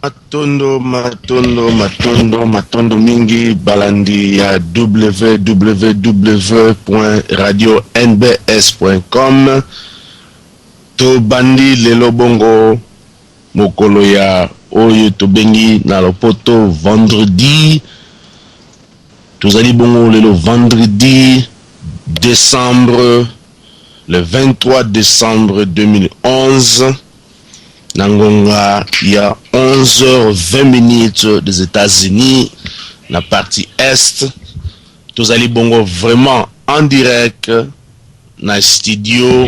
Matondo, matondo, matondo, matondo mingi balandi ya www.radionbs.com. Tobandi lelo bongo mokolo ya oyo tobengi na lopoto vendredi. Tozali bongo lelo vendredi décembre, le 23 décembre 2011, na ngonga ya 11h20 minutes des États-Unis, na partie est. Tozali bongo vraiment en direct na studio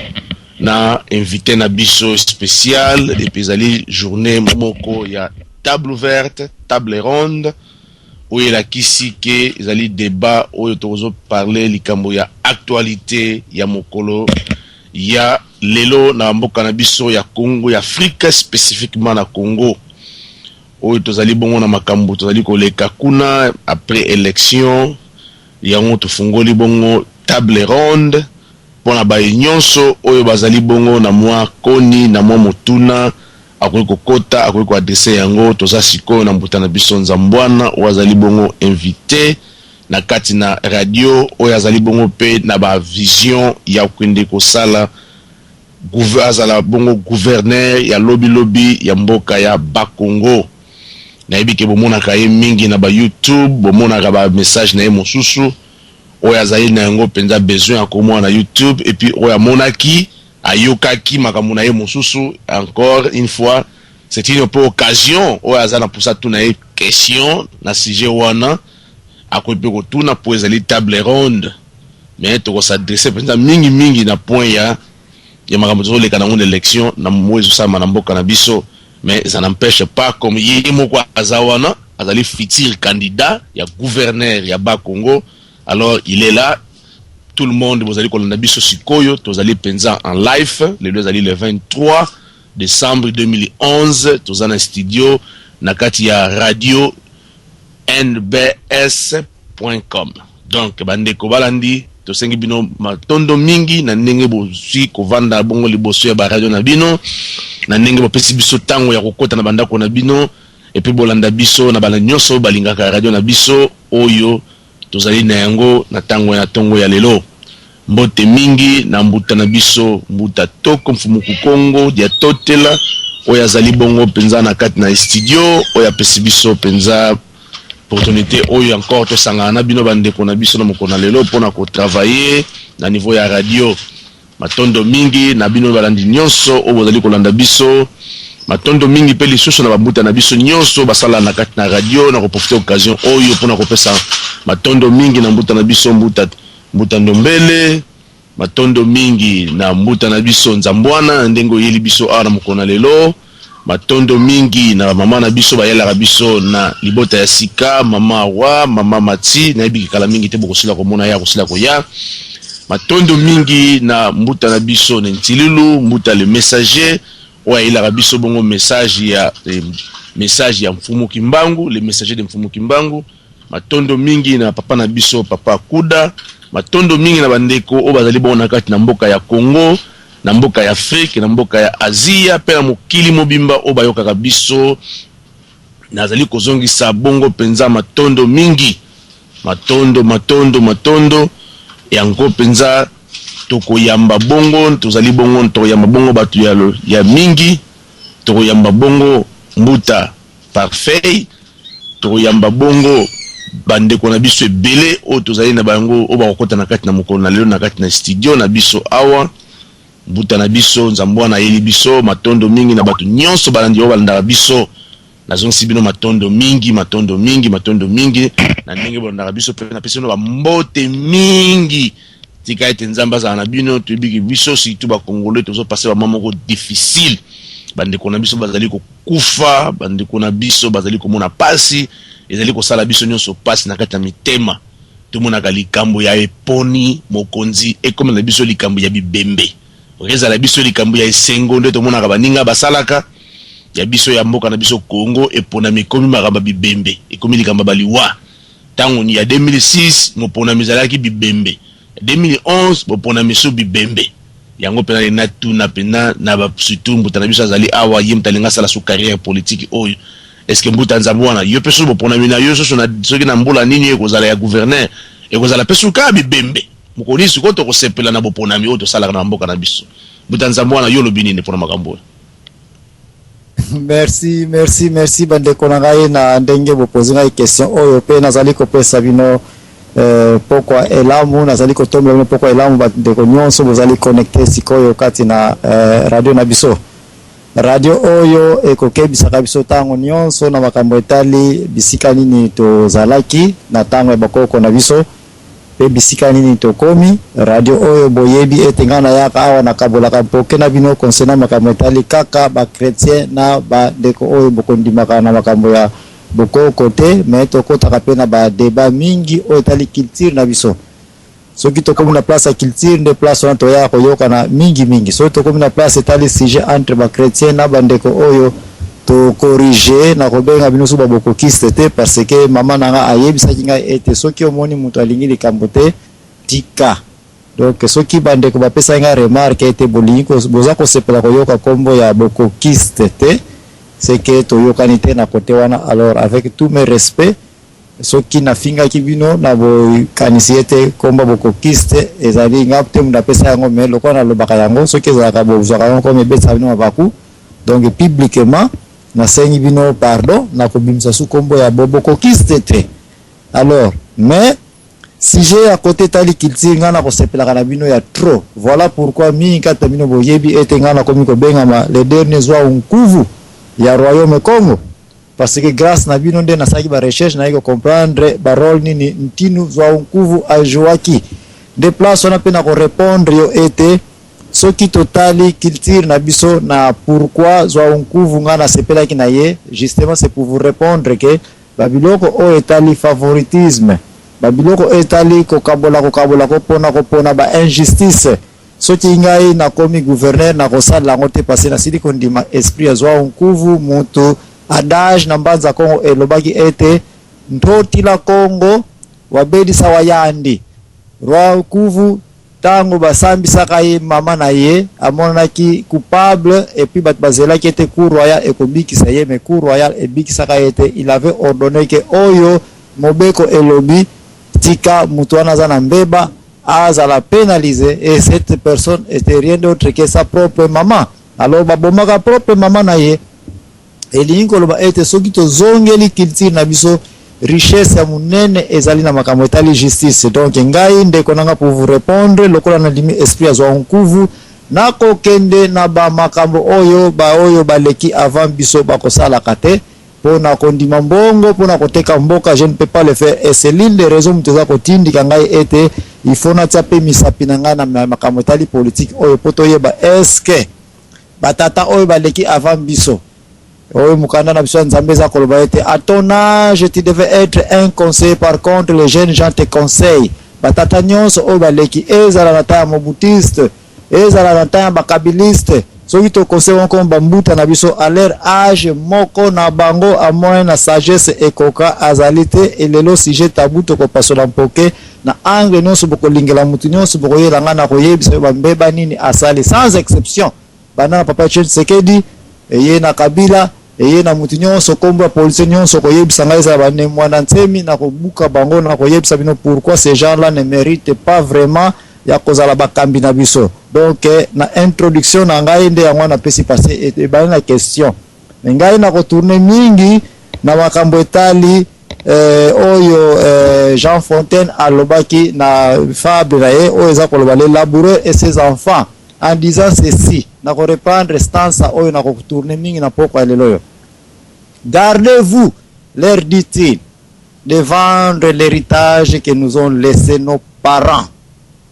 na invité na biso spécial, et puis ezali journée moko ya table ouverte, table ronde, oyo elakisi ke ezali débat oyo tokozoparler likambo ya actualité ya mokolo ya lelo na mboka na biso ya Congo, ya Afrique, spécifiquement na Congo, oyo tozali bongo na makambo tozali koleka kuna après élection. Yango tofungoli bongo table ronde mpona baye nyonso oyo bazali bongo na mwa koni na mwa motuna, akoki kokota, akoki koadresser yango. Toza sikoyo na mbuta na biso Nzambwana, oyo azali bongo invité na kati na radio, oyo azali bongo mpe na bavision ya kokende kosala azala bongo gouverneur ya lobilobi ya mboka ya Bakongo. Nayebi ke bomonaka ye mingi na baYouTube, bomonaka bamessage na ye mosusu oyo azali na yango mpenza besoin ya komona na YouTube. Et puis oyo amonaki, ayokaki makambo na ye mosusu, encore une fois, c'est une peu occasion oyo aza na mposa tuna ye question na sujet wana, akoki mpe kotuna, mpo ezali table ronde, mais tokos'adresser mpenza mingimingi na point ya Ya makambo tozoleka nango na élection na mo ezosalama na mboka na biso. Mais ça n'empêche pas, comme ye moko aza wana, azali futur candidat ya gouverneur ya Bas-Congo, alors il est là. Tout le monde bozali kolanda biso sikoyo, tozali mpenza en live. Lelo ezali le 23 décembre 2011, toza na studio na kati ya radio nbs.com. Donc bandeko balandi, tosengi bino matondo mingi na ndenge bozwi kovanda bongo liboso ya baradio na bino, na ndenge bopesi biso ntango ya kokɔta na bandako na bino et puis bolanda biso na bana nyonso balingaka radio na biso oyo tozali na yango na ntango ya ntongo ya lelo. Mbote mingi na mbuta na biso, mbuta Toko Mfumuku Kongo dia Totela, oyo azali bongo mpenza na kati na studio, oyo apesi biso mpenza opportunité oyo encore tosangana na bino bandeko na biso na mokolo na lelo mpona kotravailler na niveau ya radio. Matondo mingi na bino balandi nyonso oyo bozali kolanda biso. Matondo mingi mpe lisusu na bambuta na biso nyonso basala na kati na radio. Na koprofiter occasion oyo mpona kopesa matondo mingi na mbuta na biso, mbuta Ndombele. Matondo mingi na mbuta na biso Nzambwana, na ndenge oyeli biso awa na mokolo na lelo. Matondo mingi na bamama na biso bayelaka biso na libota ya sika, mama wa mama Mati, nayebi kala mingi te bokosila komona ya kosila koya. Matondo mingi na mbuta na biso na Ntililu, mbuta le messager, oyo ayelaka biso bongo message ya Mfumu Kimbangu, le messager de Mfumu Kimbangu. Matondo mingi na papa na biso, papa Kuda. Matondo mingi na bandeko oyo bazali bongo na kati na mboka ya Congo, na mboka ya Afrique, na mboka ya Azia mpe na mokili mobimba oyo bayokaka biso. Nazali kozongisa bongo mpenza matondo mingi, matondo, matondo, matondo. Yango mpenza tokoyamba bongo, tozali bongo, tokoyamba bongo bato ya mingi. Tokoyamba bongo mbuta Parfait, tokoyamba bongo bandeko na biso ebele oyo tozali na bango, oyo bakokɔta na kati na mokolo na lelo na kati na studio na biso awa. Mbuta na biso Nzambe wana ayeli biso. Matondo mingi na bato nyonso balandi oyo balandaka biso. Nazongisi bino matondo mingi, matondo mingi, matondo mingi na ndenge bolandaka biso, mpe napesi bino bambote mingi. Tika ete Nzambe azala na bino. Toyebiki biso, surtout Bacongolais, tozopasser bamoments moko difficile. Bandeko na biso bazali kokufa, bandeko na biso bazali komona pasi, ezali kosala biso nyonso pasi na kati ya mitema. Tomonaka likambo ya eponi mokonzi ekomi na biso likambo ya bibembe. Ezala biso likambo ya esengo nde tomonaka baninga basalaka ya biso ya mboka na biso Congo eponami, ekomi makambo ya bibembe, ekomi likambo ya baliwa. Ntango ya 2006 moponami ezalaki bibembe, 2011 boponami so bibembe. Yango mpena natuna mpena na surtout mbuta na biso azali awa, ye moto alingi asala so carrière politique oyo. Est ce que mbuta Nzambe wana, yo mpe soki boponami na yo soso, soki na mbula nini ekozala ya gouverneur, ekozala mpe suka ya bibembe mokoni? Sikoyo tokosepela na boponami oyo tosalaka na mboka na biso? Mbuta Nzambe wana, yo olobi nini mpona makambo oyo? Merci, merci, merci bandeko na ngai na ndenge bopozi ngai question oyo, mpe nazali kopesa bino pokwa elamu, nazali kotombola bino pokwa elamu, bandeko nyonso bozali connecté sikoyo kati na radio na biso. Radio oyo ekokebisaka biso ntango nyonso na makambo etali bisika nini tozalaki na ntango ya bakoko na biso mpe bisika nini tokomi. Radio oyo boyebi ete ngai nayaka awa, nakabolaka mpoke na bino concernant makambo etali kaka bachrétien na bandeko oyo bokondimaka na makambo ya bokoko te, mais tokɔtaka mpe na badébats mingi oyo etali culture na biso. Soki tokomi na place ya culture, nde place wana toyaka koyokana mingimingi. Soki tokomi na place etali sujet entre bachrétien na bandeko oyo tocorriger, na kobenga bino so babokokiste te, parce que mama na nga ayebisaki ngai ete soki omoni moto alingi likambo te, tika. Donc soki bandeko bapesaki ngai remarque ete bolingi, boza kosepela koyoka nkombo ya bokokiste te, c'est que toyokani te na kote wana. Alors, avec tous mes respects, soki nafingaki bino na bokanisi ete nkombo bokokiste ezali nga te moto apesa yango, mais lokola nalobaka yango, soki ezalaka bozwaka yango comme ebetisa bino mabaku, donc publiquement nasengi bino pardon na kobimisa su nkombo ya bobokokiste te. Alors, mais sujet ya kote etali culture, ngai nakosepelaka na bino ya trop. Voilà pourquoi mingi kati na bino boyebi ete ngai nakomi kobengama le dernier zwa nkuvu ya royaume Congo, parce que grâce na bino nde nasalaki barecherche, nayaki kocomprendre barôle nini Ntinu Zwa Nkuvu ajouaki. Nde place wana mpe na korépondre yo ete Soki totali culture na biso na pourquoi Zwa Nkuvu nga nasepelaki na ye, justement c'est pour vous répondre que babiloko oyo etali favoritisme, babiloko oyo etali kokabola kokabola, kopona kopona, ba injustice, soki ngai nakomi gouverneur, nakosala yango te, parce nasili kondima esprit ya Zwa Nkuvu. Mutu adage na Mbanza Kongo elobaki ete ntotila Kongo wabelisa wayandi. Roi Nkuvu, ntango basambisaka ye, mama na ye amonanaki coupable et puis bato bazelaki ete cour royale ekobikisa ye, mais cour royale ebikisaka ye te. Il avait ordonné ke oyo mobeko elobi, tika moto wana aza na mbeba azala pénalisé, et cette personne était rien d'autre que sa propre maman. Alors babomaka propre mama na ye. Elingi koloba ete soki tozongeli culture na biso, richesse ya monene ezali na makambo etali justice. Donc ngai, ndeko nanga, pour vous répondre, lokola nandimi esprit azwa nkuvu, nakokende na bamakambo oyo baoyo baleki avant biso bakosalaka te. Mpona kondima mbongo mpona koteka mboka, je ne peux pas le faire et c'est l'une des raisons moto eza kotindika ngai ete il faut natia mpe misapi na ngai na makambo etali politique oyo, mpo toyeba est-ce batata oyo baleki avant biso. Oyo mokanda na biso ya Nzambe eza koloba ete à ton âge tu devais être un conseiller, par contre les jeunes gens te conseillent. Batata nyonso oyo baleki, ezala na temps ya mobutiste, ezala na temps ya bakabiliste, soki toconseiller moko bambuta na biso, à leur âge, moko na bango amonani na sagesse ekoka azali te. Elelo sujet tabou, tokopasola mpoke na angle nyonso. Bokolingela mutu nyonso, bokoyela ngai na koyebisa yo bambeba nini asali, sans exception, banda na papa Etienne Tshisekedi, eye na Kabila, eye na mutu nyonso, nkombo ya policier nyonso koyebisa ngai, ezala bane Mwana Nsemi, na kobuka bango, na koyebisa bino pourquoi ces gens là ne méritent pas vraiment ya kozala bakambi na biso. Donc na introduction na ngai nde yango napesi, parce ebali na question. Me ngai na kotourner mingi na makambo etali oyo Jean Fontaine alobaki na fable na ye oyo eza koloba "Le laboureur et ses enfants", en disant ceci, na koreprendre stanza oyo na kotourner mingi na poko ya lelo oyo: "Gardez-vous, leur dit-il, de vendre l'héritage que nous ont laissé nos parents."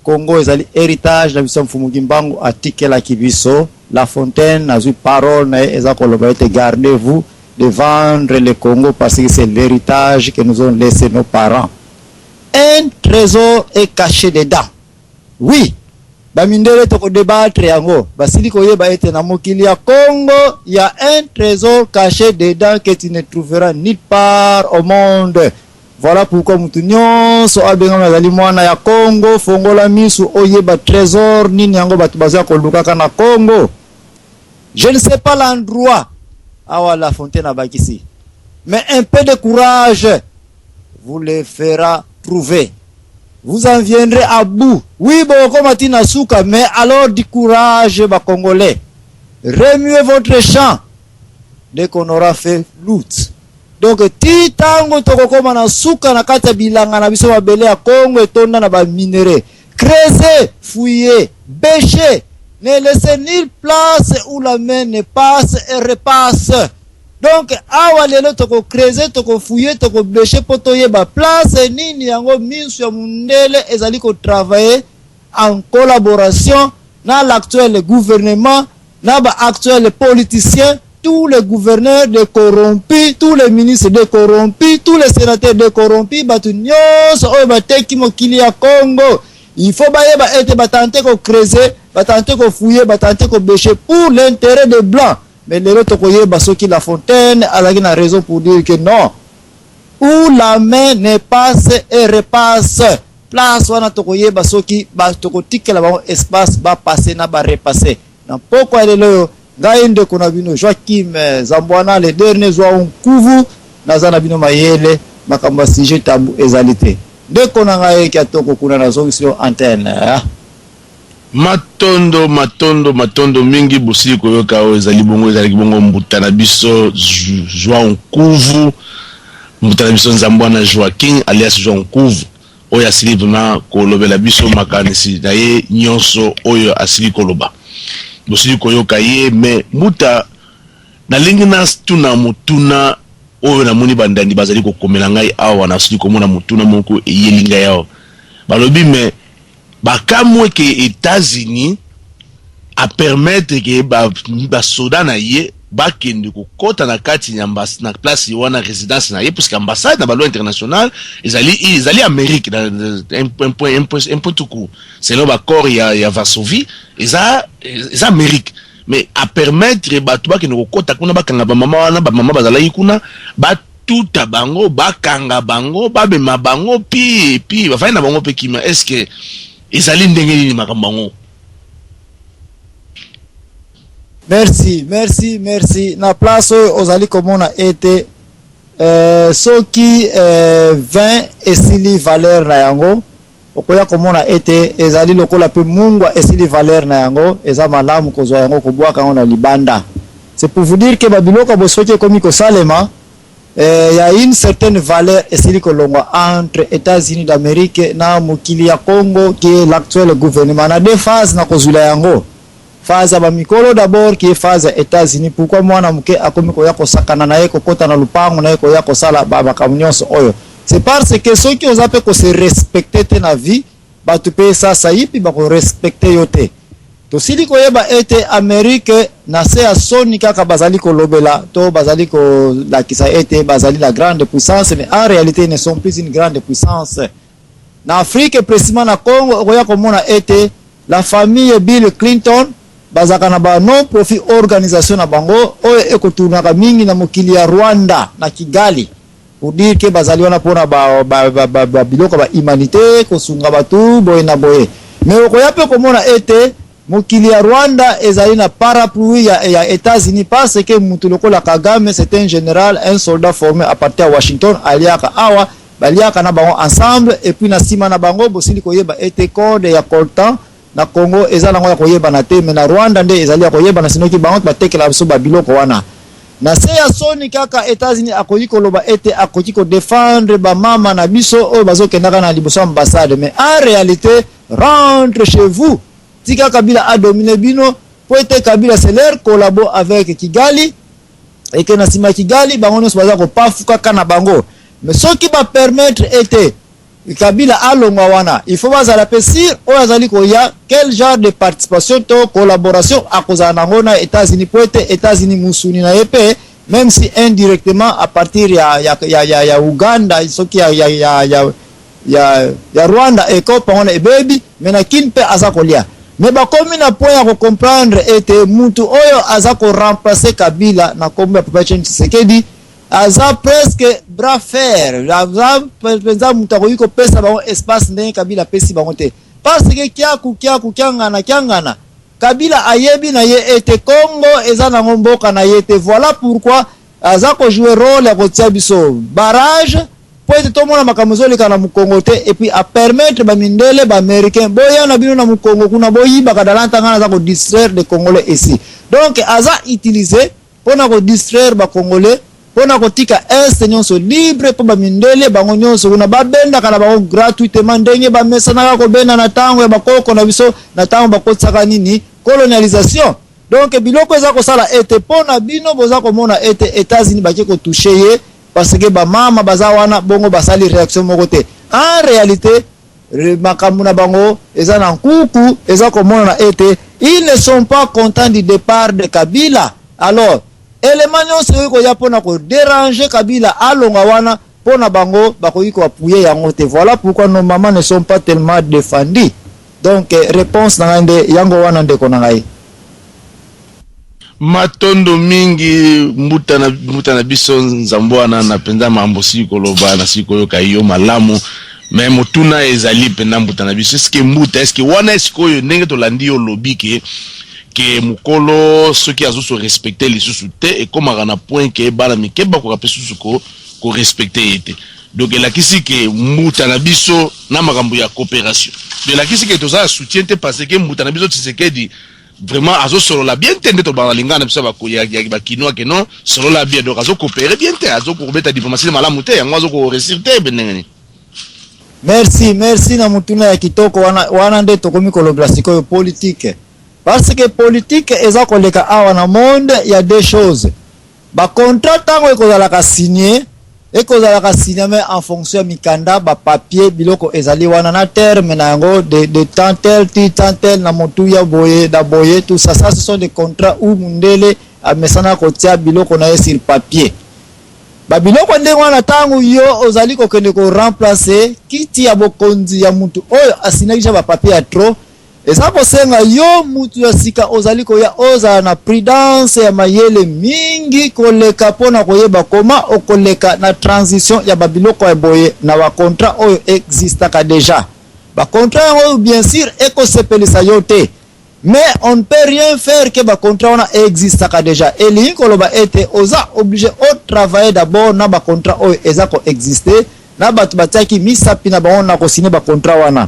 Congo ezali héritage na biso ya Mfumu Kimbangu atikelaki biso. La Fontaine azwi parole na ye, eza koloba ete gardez-vous de vendre le Congo parce que c'est l'héritage que nous ont laissé nos parents. Un trésor est caché dedans. Oui, bamindele tokodébattre yango, basili koyeba ete na mokili ya Congo ya un trésor caché dedans que tu ne trouveras nulle part au monde. Voilà pourquoi mutu nyonso abengami azali mwana ya Congo, fongola misu oyeba trésor nini yango bato baza kolukaka na Congo. Je ne sais pas l'endroit, awa La Fontaine abakisi, mais un peu de courage vous le fera trouver. Vous en viendrez à bout. Oui, bokoma ntina suka, mais alors du courage, Bacongolais. Remuez votre champ dès qu'on aura fait l'août. Donc ti ntango tokokóma na suka na kati ya bilanga na biso, mabele ya Congo etonda na baminerais. Creusez, fouillez, bêchez, ne laissez nulle place où la main ne passe et repasse. Donc awa lelo tokocreuser, tokofouiller, tokobêcher mpo toyeba place nini yango miso ya mundele ezali kotravailler en collaboration na l'actuel gouvernement, na baactuel politicien, tous les gouverneurs de corrompus, tous les ministres de corrompus, tous les sénateurs de corrompus, bato nyonso oyo bateki mokili ya Congo. Il faut bayeba ete batenter kocreuser, batenter kofouiller, batenter kobêcher pour l'intérêt des Blancs. Mais lelo tokoyeba soki La Fontaine azalaki na raison pour dire que non, où la main ne passe et repasse, place wana tokoyeba soki tokotikela bango espace bapasse na barepasse. Na poko ya lelo oyo, ngai ndeko na bino Joakim Zambwana, le dernier Zwa Nkuvu, naza na bino mayele. Makambo ya sujet tabou ezali te. Ndeko na ngai eki atoko kuna, nazongisi yo antenne. Matondo, matondo, matondo mingi. Bosili koyoka oyo ezali bongo, ezalaki bongo mbuta na biso Joa Nkuvu, mbuta na biso Nzambwana Joaquin alias Joa Nkuvu, oyo asili vraiment kolobela biso makanisi na ye nyonso oyo asili koloba. Bosili koyoka ye. Me mbuta, nalingi natuna motuna oyo namoni bandandi bazali kokomela ngai awa. Nasili komona motuna moko eyeli ngai awa. Balobi me bakamwe ke États-Unis A permettre ke basoda na ye bakende kokɔta na kati ya na place wana, résidence na ye, puisque ambassade na baloi internationale ezali Amérique. Un point, un point, un point tout court, selon baccord ya Varsovie, eza Amérique. Mais a permettre bato bakende kokɔta kuna, bakanga bamama wana, bamama bazalaki kuna, batuta bango, bakanga bango, bamema bango, pi bafandi na bango mpe kima. Est ce que ezali ndenge nini makambo yango? Merci, merci, merci. Na place oyo ozali komona ete soki 20 esili valeur na yango, okoya komona ete ezali lokola mpe mungwa esili valeur na yango, eza malamu kozwa yango, kobwaka yango na libanda. C'est pour vous dire que babiloko bo soki ekomi kosalema, ya une certaine valeur esili kolongwa entre États-Unis d'Amérique na mokili ya Congo, qui est l'actuel gouvernement, na deux phases. Na kozwila yango phase ya bamikolo d'abord, qui est phase ya États-Unis. Pourquoi mwana moke akomi koya kosakana na ye, kokɔta na lupango na ye, koya kosala makambo nyonso oyo? C'est parce que soki oza mpe kose respecter te na vie, bato mpe sasa yipi bakorespecter yo te. Tosili koyeba ete Amérique na se ya soni kaka bazali kolobela to bazali kolakisa ete bazali la grande puissance, mais en réalité ils ne sont plus une grande puissance na Afrique, précisément na Congo. Okoya komona ete la famille Bill Clinton bazalaka na ba non profit organisation na bango oyo ekotournaka mingi na mokili ya Rwanda, na Kigali, pour dire ke bazali wana mpona biloko ba humanité, kosunga bato boye na boye. Mais okoya mpe komona ete mokili ya Rwanda ezali na parapluie ya États-Unis, parce que mutu lokola Kagame, c'est un général, un soldat formé à partir ya Washington. Aliaka awa, baliaka na bango ensemble. Et puis na nsima na bango, bosili koyeba ete code ya coltan na Congo eza nango ya koyebana te, mais na Rwanda nde ezali ya koyebana. Sinoki bango batekela biso babiloko wana. Na se ya soni kaka États-Unis akoki koloba ete akoki kodéfendre bamama na biso oyo bazokendaka na liboso ya ambassade, mais en réalité, rentre chez vous, tika Kabila adomine bino, po ete Kabila, c'est leur collabo avec Kigali. Eke na nsima ya Kigali, bango nyonso baza kopafu kaka na bango. Mais soki bapermettre ete Kabila alongwa wana, il faut bazala mpe sûr oyo azali koya, quel genre de participation to collaboration akozala nango na États-Unis, po ete États-Unis musuni na ye mpe, même si indirectement à partir ya Uganda, soki ya Rwanda ekopa wana ebebi, mais na Kini mpe aza kolia. Mais bakomi na point ya kocomprendre ete mutu oyo aza koremplacer Kabila na nkombo ya Papa Etienne Tshisekedi aza presque bras fer, aza mpenza moto akoki kopesa bango espace ndenge Kabila apesi bango te, parce que kiaku kiaku, kiangana kiangana, Kabila ayebi na ye ete Congo eza nango mboka na ye te. Voilà pourquoi aza kojouer rôle ya kotia biso barrage po ete tomona makambo ezoleka na mokongo te, et puis apermettre bamindele, baaméricain, boya na bino na mokongo kuna, boyibaka dalanta. Ngai naza kodistraire de Congolais ici. Donc aza utiliser mpona kodistraire bacongolais, mpona kotika Est nyonso libre, mpo bamindele bango nyonso kuna babendaka na bango gratuitement, ndenge bamesanaka kobenda na ntango ya bakoko na biso, na ntango bakotisaka nini, colonialisation. Donc biloko eza kosala ete mpo na bino boza komona ete États-Unis bake kotoucher ye parce que bamama baza wana, bongo basali réaction moko te. En réalité, makambo na bango eza na nkuku, eza komonana ete ils ne sont pas contents du départ de Kabila. Alors élément nyonso ekoki koya mpona kodéranger Kabila alonga wana, mpona bango bakoki koappuyer yango te. Voilà pourquoi nos mamans ne sont pas tellement défendues. Donc réponse na ngai nde yango wana, ndeko na ngai. Matondo mingi, mbuta na biso Nzambo. Wana na mpenza mambo sili koloba, na sili koyoka yo malamu. Mais motuna ezali mpenza, mbuta na biso, eske mbuta, eske wana eske oyo ndenge tolandi yo olobi ke mokolo soki azoso respecter lisusu te, ekomaka na point ke bana mike bakoka mpe susu korespecter ye te. Donc elakisi ke mbuta na biso na makambo ya coopération, donc elakisi ke toza ya soutien te, parce que mbuta na biso Tshisekedi vraiment azosolola bien te. Nde tolobaka na lingana na biso ya bakinois ke non, solola bien. Donc azocoopérer bien te, azokobeta diplomatie malamu te, yango azokoréussir te be ndenge nini? Merci, merci na motuna ya kitoko wana. Wana nde tokomi kolobela sikoyo politique, parce que politique eza koleka awa na monde ya deux choses. Bacontrat ntango ekozalaka signé, Ekozalaka signame en fonction ya mikanda, ba papier, biloko ezali wana na terme na yango de temps tel ti temps tel, na motuya boye na boye, tout ça. Ça, ce sont des contrats où mundele amesana kotia biloko na ye sur papier. Babiloko ndenge wana, ntango yo ozali kokende koremplacer kiti ya bokonzi ya mutu oyo asignaki ja bapapier ya trop, eza kosenga yo mutu ya sika ozali koya ozala na prudence ya mayele mingi koleka, mpona koyeba koma okoleka na transition ya babiloko ya boye na bacontrat oyo existaka déjà. Bacontrat yango, bien sûr, ekosepelisa yo te, mais on ne peut rien faire que bacontrat wana existaka déjà. Elingi koloba ete oza obligé otravailler d'abord na bacontrat oyo eza koexiste, na bato batiaki misapi na bango na kosigner bacontrat wana.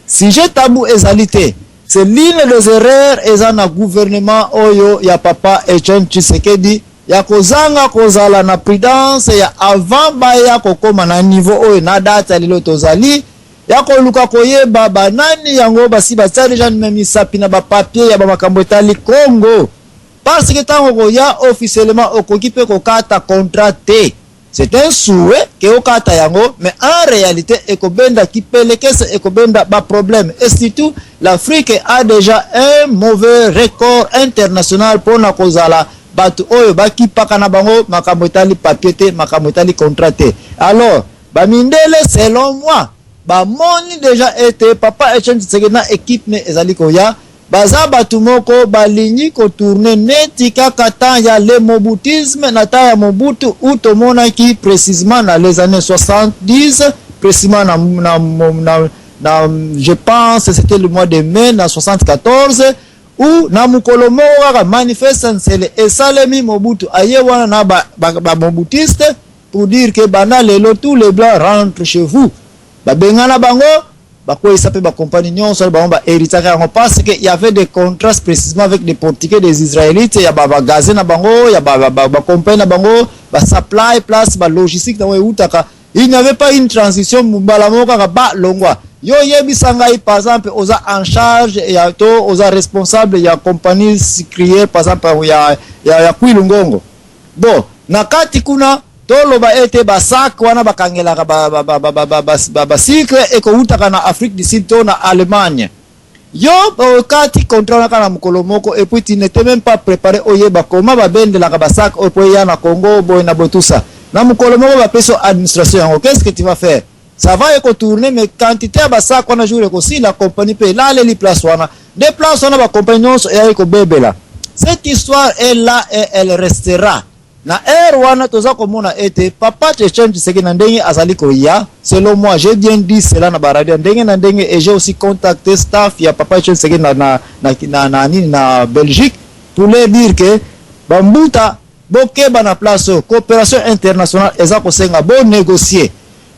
Sujet tabou ezali te. C'est l'une des erreurs eza na gouvernement oyo ya papa Etienne Tshisekedi, ya kozanga kozala na prudence ya avant baya kokóma na niveau oyo na date ya lelo tozali, ya koluka koyeba banani yango basi batia deja misapi na bapapier ya bamakambo etali Congo. Parce que ntango koya officiellement, okoki mpe kokata contrat te. C'est un souhait ke okata yango, mais en réalité ekobenda kipelekese, ekobenda baproblème. Et surtout, l'Afrique a déjà un mauvais record international mpona kozala bato oyo bakipaka na bango makambo etali papier te, makambo etali contrat te. Alors bamindele, selon moi, bamoni déjà ete papa Etienne Tshisekedi na équipe ne ezali koya, baza bato moko balingi kotourner neti kaka temps ya le mobutisme, na temps ya Mobutu, où tomonaki précisément na les années 70, précisément na, je pense, c'était le mois de mai na 74, où na mokolo moko kaka manifeste Nsele esalemi, Mobutu aye wana na bamobutiste ba pour dire que banda lelo, tous les blancs rentrent chez vous. Babengana bango, bakweyisa mpe bakompani nyonso bango bahéritaka yango, parce que y avait des contrats précisément avec des Portugais, des Israélites, ya bagaz na bango, ya bakompani na bango, basupply place, balogistique na bango eutaka. Il n'y avait pas une transition mbala moko kaka balongwa. Yo oyebisa ngai, par exemple, oza en charge ya to oza responsable ya compagnie sucrière, par exemple, ya Kwilu Ngongo. Bon, na kati kuna, toloba ete basac wana bakangelaka basucre ekowutaka na Afrique du Sud to na Allemagne. Yo okati contrat wana kaka na mokolo moko, et puis tu n'étais même pas préparé oyeba koma babendelaka basac oyo po eya na Congo boye na boye, tout ça. Na mokolo moko bapesi yo administration yango, qu'est-ce que tu vas faire? Ça va ekotourner, mais quantité ya basac wana, jour ekosila, compagnie mpe elaleli place wana. Nde place wana bakompagnie nyonso eyaki kobebela. Cette histoire est là et elle restera. Na ere wana, toza komona ete papa Etienne Tshisekedi, na ndenge azali koya, selon moi, j'ai bien dit cela na baradio ndenge na ndenge, et j'ai aussi contacté staff ya papa Etienne Tshisekedi na nini, na Belgique, pour leur dire que bambuta, bokeba na place oyo coopération internationale eza kosenga bonégocier.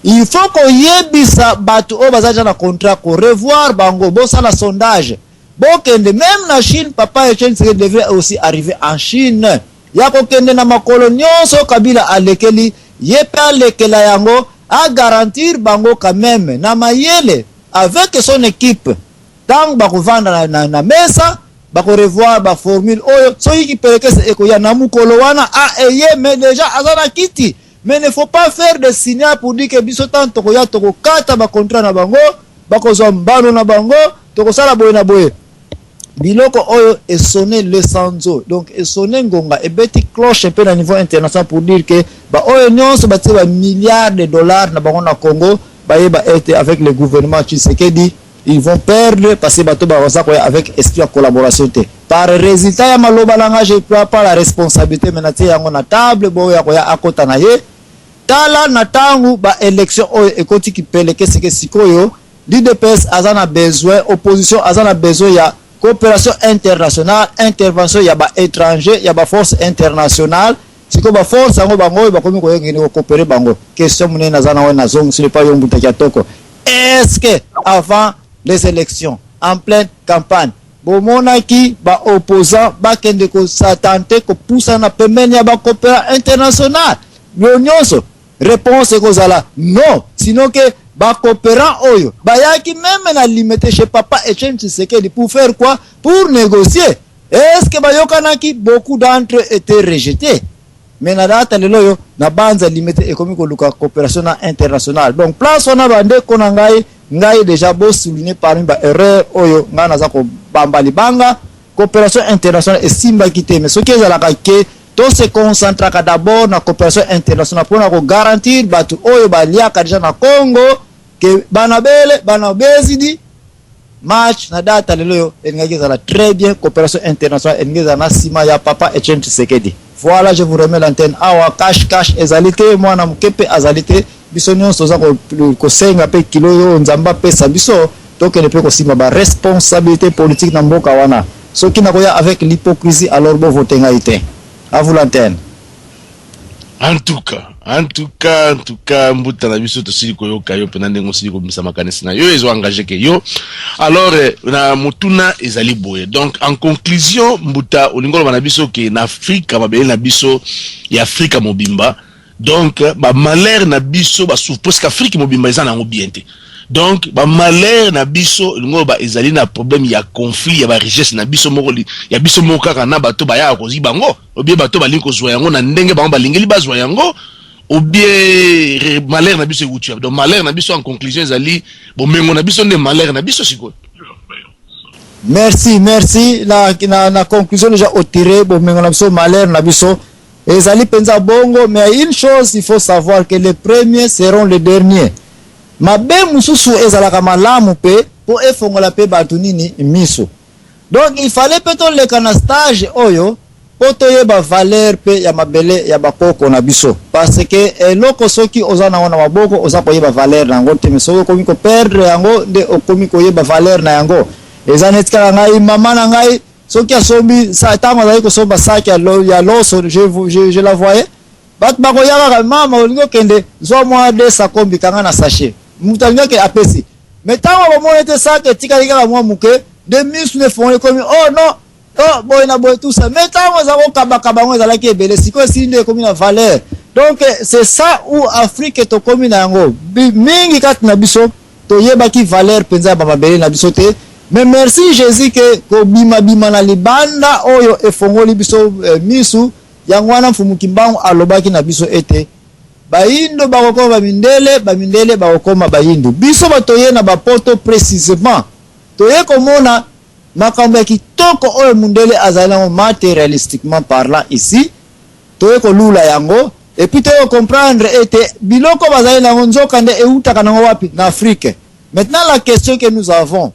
Il faut koyebisa bato oyo baza deja na contrat korevoir bango, bosala sondage, bokende même na Chine. Papa Etienne Tshisekedi devrait aussi arriver en Chine, ya kokende na makolo nyonso Kabila alekeli ye mpe alekela yango, agarantir bango quand même na mayele avec son équipe. Ntango bakovanda na mesa, bakorevoir baformule oyo soki kipelekese ekoya na mokolo wana a eye, mais déjà aza na kiti. Mais ne faut pas faire de signal pour dire que biso ntango tokoya, tokokata bacontrat na bango, bakozwa mbano na bango, tokosala boye na boye. Biloko oyo esonne le sanzo, donc esonne ngonga, ebeti cloche mpe na niveau international pour dire que baoyo nyonso batie bamilliards de dollars na bango na Congo, bayeba ete avec le gouvernement Tshisekedi, ils vont perdre, parce que bato baza koya avec esprit ya collaboration te. Par résultat ya maloba na nga, je prends pas la responsabilité, mais natie yango na table boyo ya koya akota na ye. Tala, na ntango baélection oyo ekoti kipeleke seke, sikoyo l'UDPS aza na besoin, opposition aza na besoin ya coopération internationale, intervention ya baétranger, ya baforce internationale. Sikoyo baforce yango, bango oyo bakomi koyengeni kocoopérer bango. Question monene naza na oyo nazongi epai yo mbutaki ya toko: est-ce que avant les élections, en pleine campagne, bomonaki baopposant bakende kosatante kopusana pembeni ya bacoopérant international yo nyonso? Réponse ekozala non. Sinon ke bacoopérant oyo bayaki même na Limete chez papa Etienne Tshisekedi pour faire quoi? Pour négocier. Est-ce que bayokanaki? Beaucoup d'entre eux étaient rejetés. Mais na date lelo oyo, na banza Limete ekomi koluka coopération na internationale. Donc place wana, bandeko na ngai, ngai déjà bosouligne parmi ba erreur oyo ngai naza kobamba libanga: coopération internationale esimbaki te. Mais soki ezalaka ke tose concentraka d'abord na coopération internationale mpona kogarantir bato oyo baliaka déjà na Congo, ke bana bele bana bezidi match, na date lelo oyo elingaki ezala très bien. Coopération internationale elingi ezala na nsima ya papa Etienne Tshisekedi. Voilà, je vous remets l'antenne. Awa cache cache ezali te, mwana moke mpe azali te. Biso nyonso toza kosenga mpe kilo oyo Nzambe apesa biso, tokende mpe kosimba baresponsabilité politique na mboka wana. Soki nakoya avec l'hypocrisie, alors bovote ngai te. À vous l'antenne. En tout cas, en tout cas, en tout cas, mbuta na biso, tosili koyoka yo mpena ndenge osili kobimisa makanisi na yo, ezo engage ke yo. Alors na motuna ezali boye: donc en conclusion, mbuta, olingi oloba na biso ke na Afrika, mabele na biso ya Afrika mobimba, donc bamalheur na biso basouffre parce que Afrique mobimba eza nango bien te. Donc bamalheur na biso, elingi oloba, ezali na problème ya conflit ya barichesse na biso moko, ya biso moko kaka na bato bayaka kozwi bango, obie bato balingi kozwa yango na ndenge bango balingeli bazwa yango, obie malheur na biso ewuti wapi? Donc malheur na biso, en conclusion, ezali bomengo na biso nde malheur na biso sikoyo? Merci, merci. Na conclusion déjà otirer, bomengo na biso malheur na biso, ezali mpenza bongo. Mais une chose, il faut savoir que les premiers seront les derniers. Mabe mosusu ezalaka malamu mpe mpo efongola mpe bato nini miso. Donc il fallait mpe toleka na stage oyo mpo toyeba valeur mpe ya mabele ya bakoko na biso, parce que eloko soki oza nango na maboko, oza koyeba valeur na yango te. Mais soki okomi koperdre yango, nde okomi koyeba valeur na yango. Eza neti kaka ngai, mama na ngai, soki asombi, ntango azali kosomba saki ya loso, je la voyais, bato bakoya kaka: "Mama, olingi okende, zwa mwa de sakombi, kanga na sachet." Moto alingi ake, apesi. Mais ntango akomona ete saki etikali kaka mwa moke, nde misu nefongoli, ekomi: "Oh non, oh boye na boye," tout ça. Mais ntango eza kokabakaba yango, ezalaki ebele. Sikoyo esili, nde ekomi na valeur. Donc c'est ça où Afrique tokomi na yango. Mingi kati na biso toyebaki valeur mpenza ya bamabele na biso te. Mais merci Jésus ke kobimabima na libanda oyo efongoli biso misu. Yango wana Mfumu Kimbangu alobaki na biso ete bayindo bakokoma bamindele, bamindele bakokoma bayindo. Biso bato ye na bapoto précisément, toye komona makambo ya kitoko oyo mundele azali nango matérialistiquement parlant ici, toye kolula yango. Et puis toye comprendre ete biloko bazali nango, nzoka nde eutaka nango wapi? Na Afrique. Maintenant, la question que nous avons,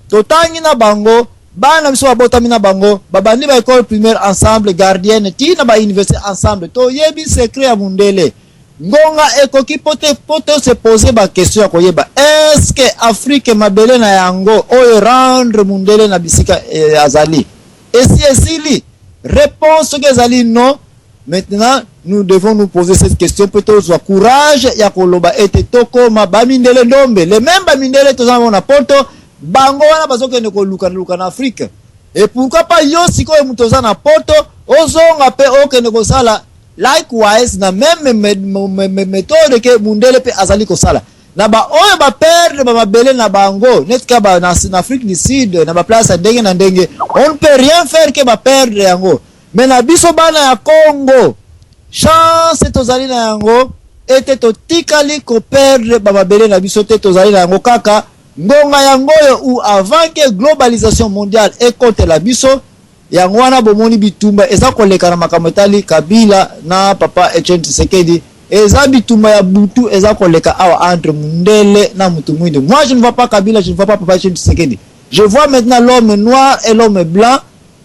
totangi na bango, bana biso babotami na bango, babandi baécole primaire ensemble, gardienne, tina bauniversité ensemble, toyebi secret ya mundele. Ngonga ekoki mpo te se pose baquestion ya koyeba: est ce que Afrique, mabele na yango oyo rendre mundele na bisika azali, esi esili? Réponse soki ezali non, maintenant nous devons nous poser cette question mpe tozwa courage ya koloba ete tokóma bamindele ndombe. Le même bamindele toza nango na poto, bango wana bazokende koluka luka na Afrique. Et pourquoi pas yo sikoyo, moto oza na poto, ozonga mpe okende kosala likewise na même méthode ke mundele mpe azali kosala na baoyo baperdre bamabele na bango, neti ka na Afrique du Sud, na baplace ya ndenge na ndenge? On ne peut rien faire ke baperdre yango. Mais na biso bana ya Congo, chance tozali na yango ete totikali koperdre bamabele na biso te. Tozali na yango kaka. Ngonga yango oyo ou avant ke globalisation mondiale ekotela biso. Yango wana bomoni bitumba eza koleka na makambo etali Kabila na papa Etienne Tshisekedi. Eza bitumba ya butu eza koleka awa entre mundele na mutu mwindu. Moi, je ne vois pas Kabila, je ne vois pas papa Etienne Tshisekedi. Je vois maintenant l'homme noir et l'homme blanc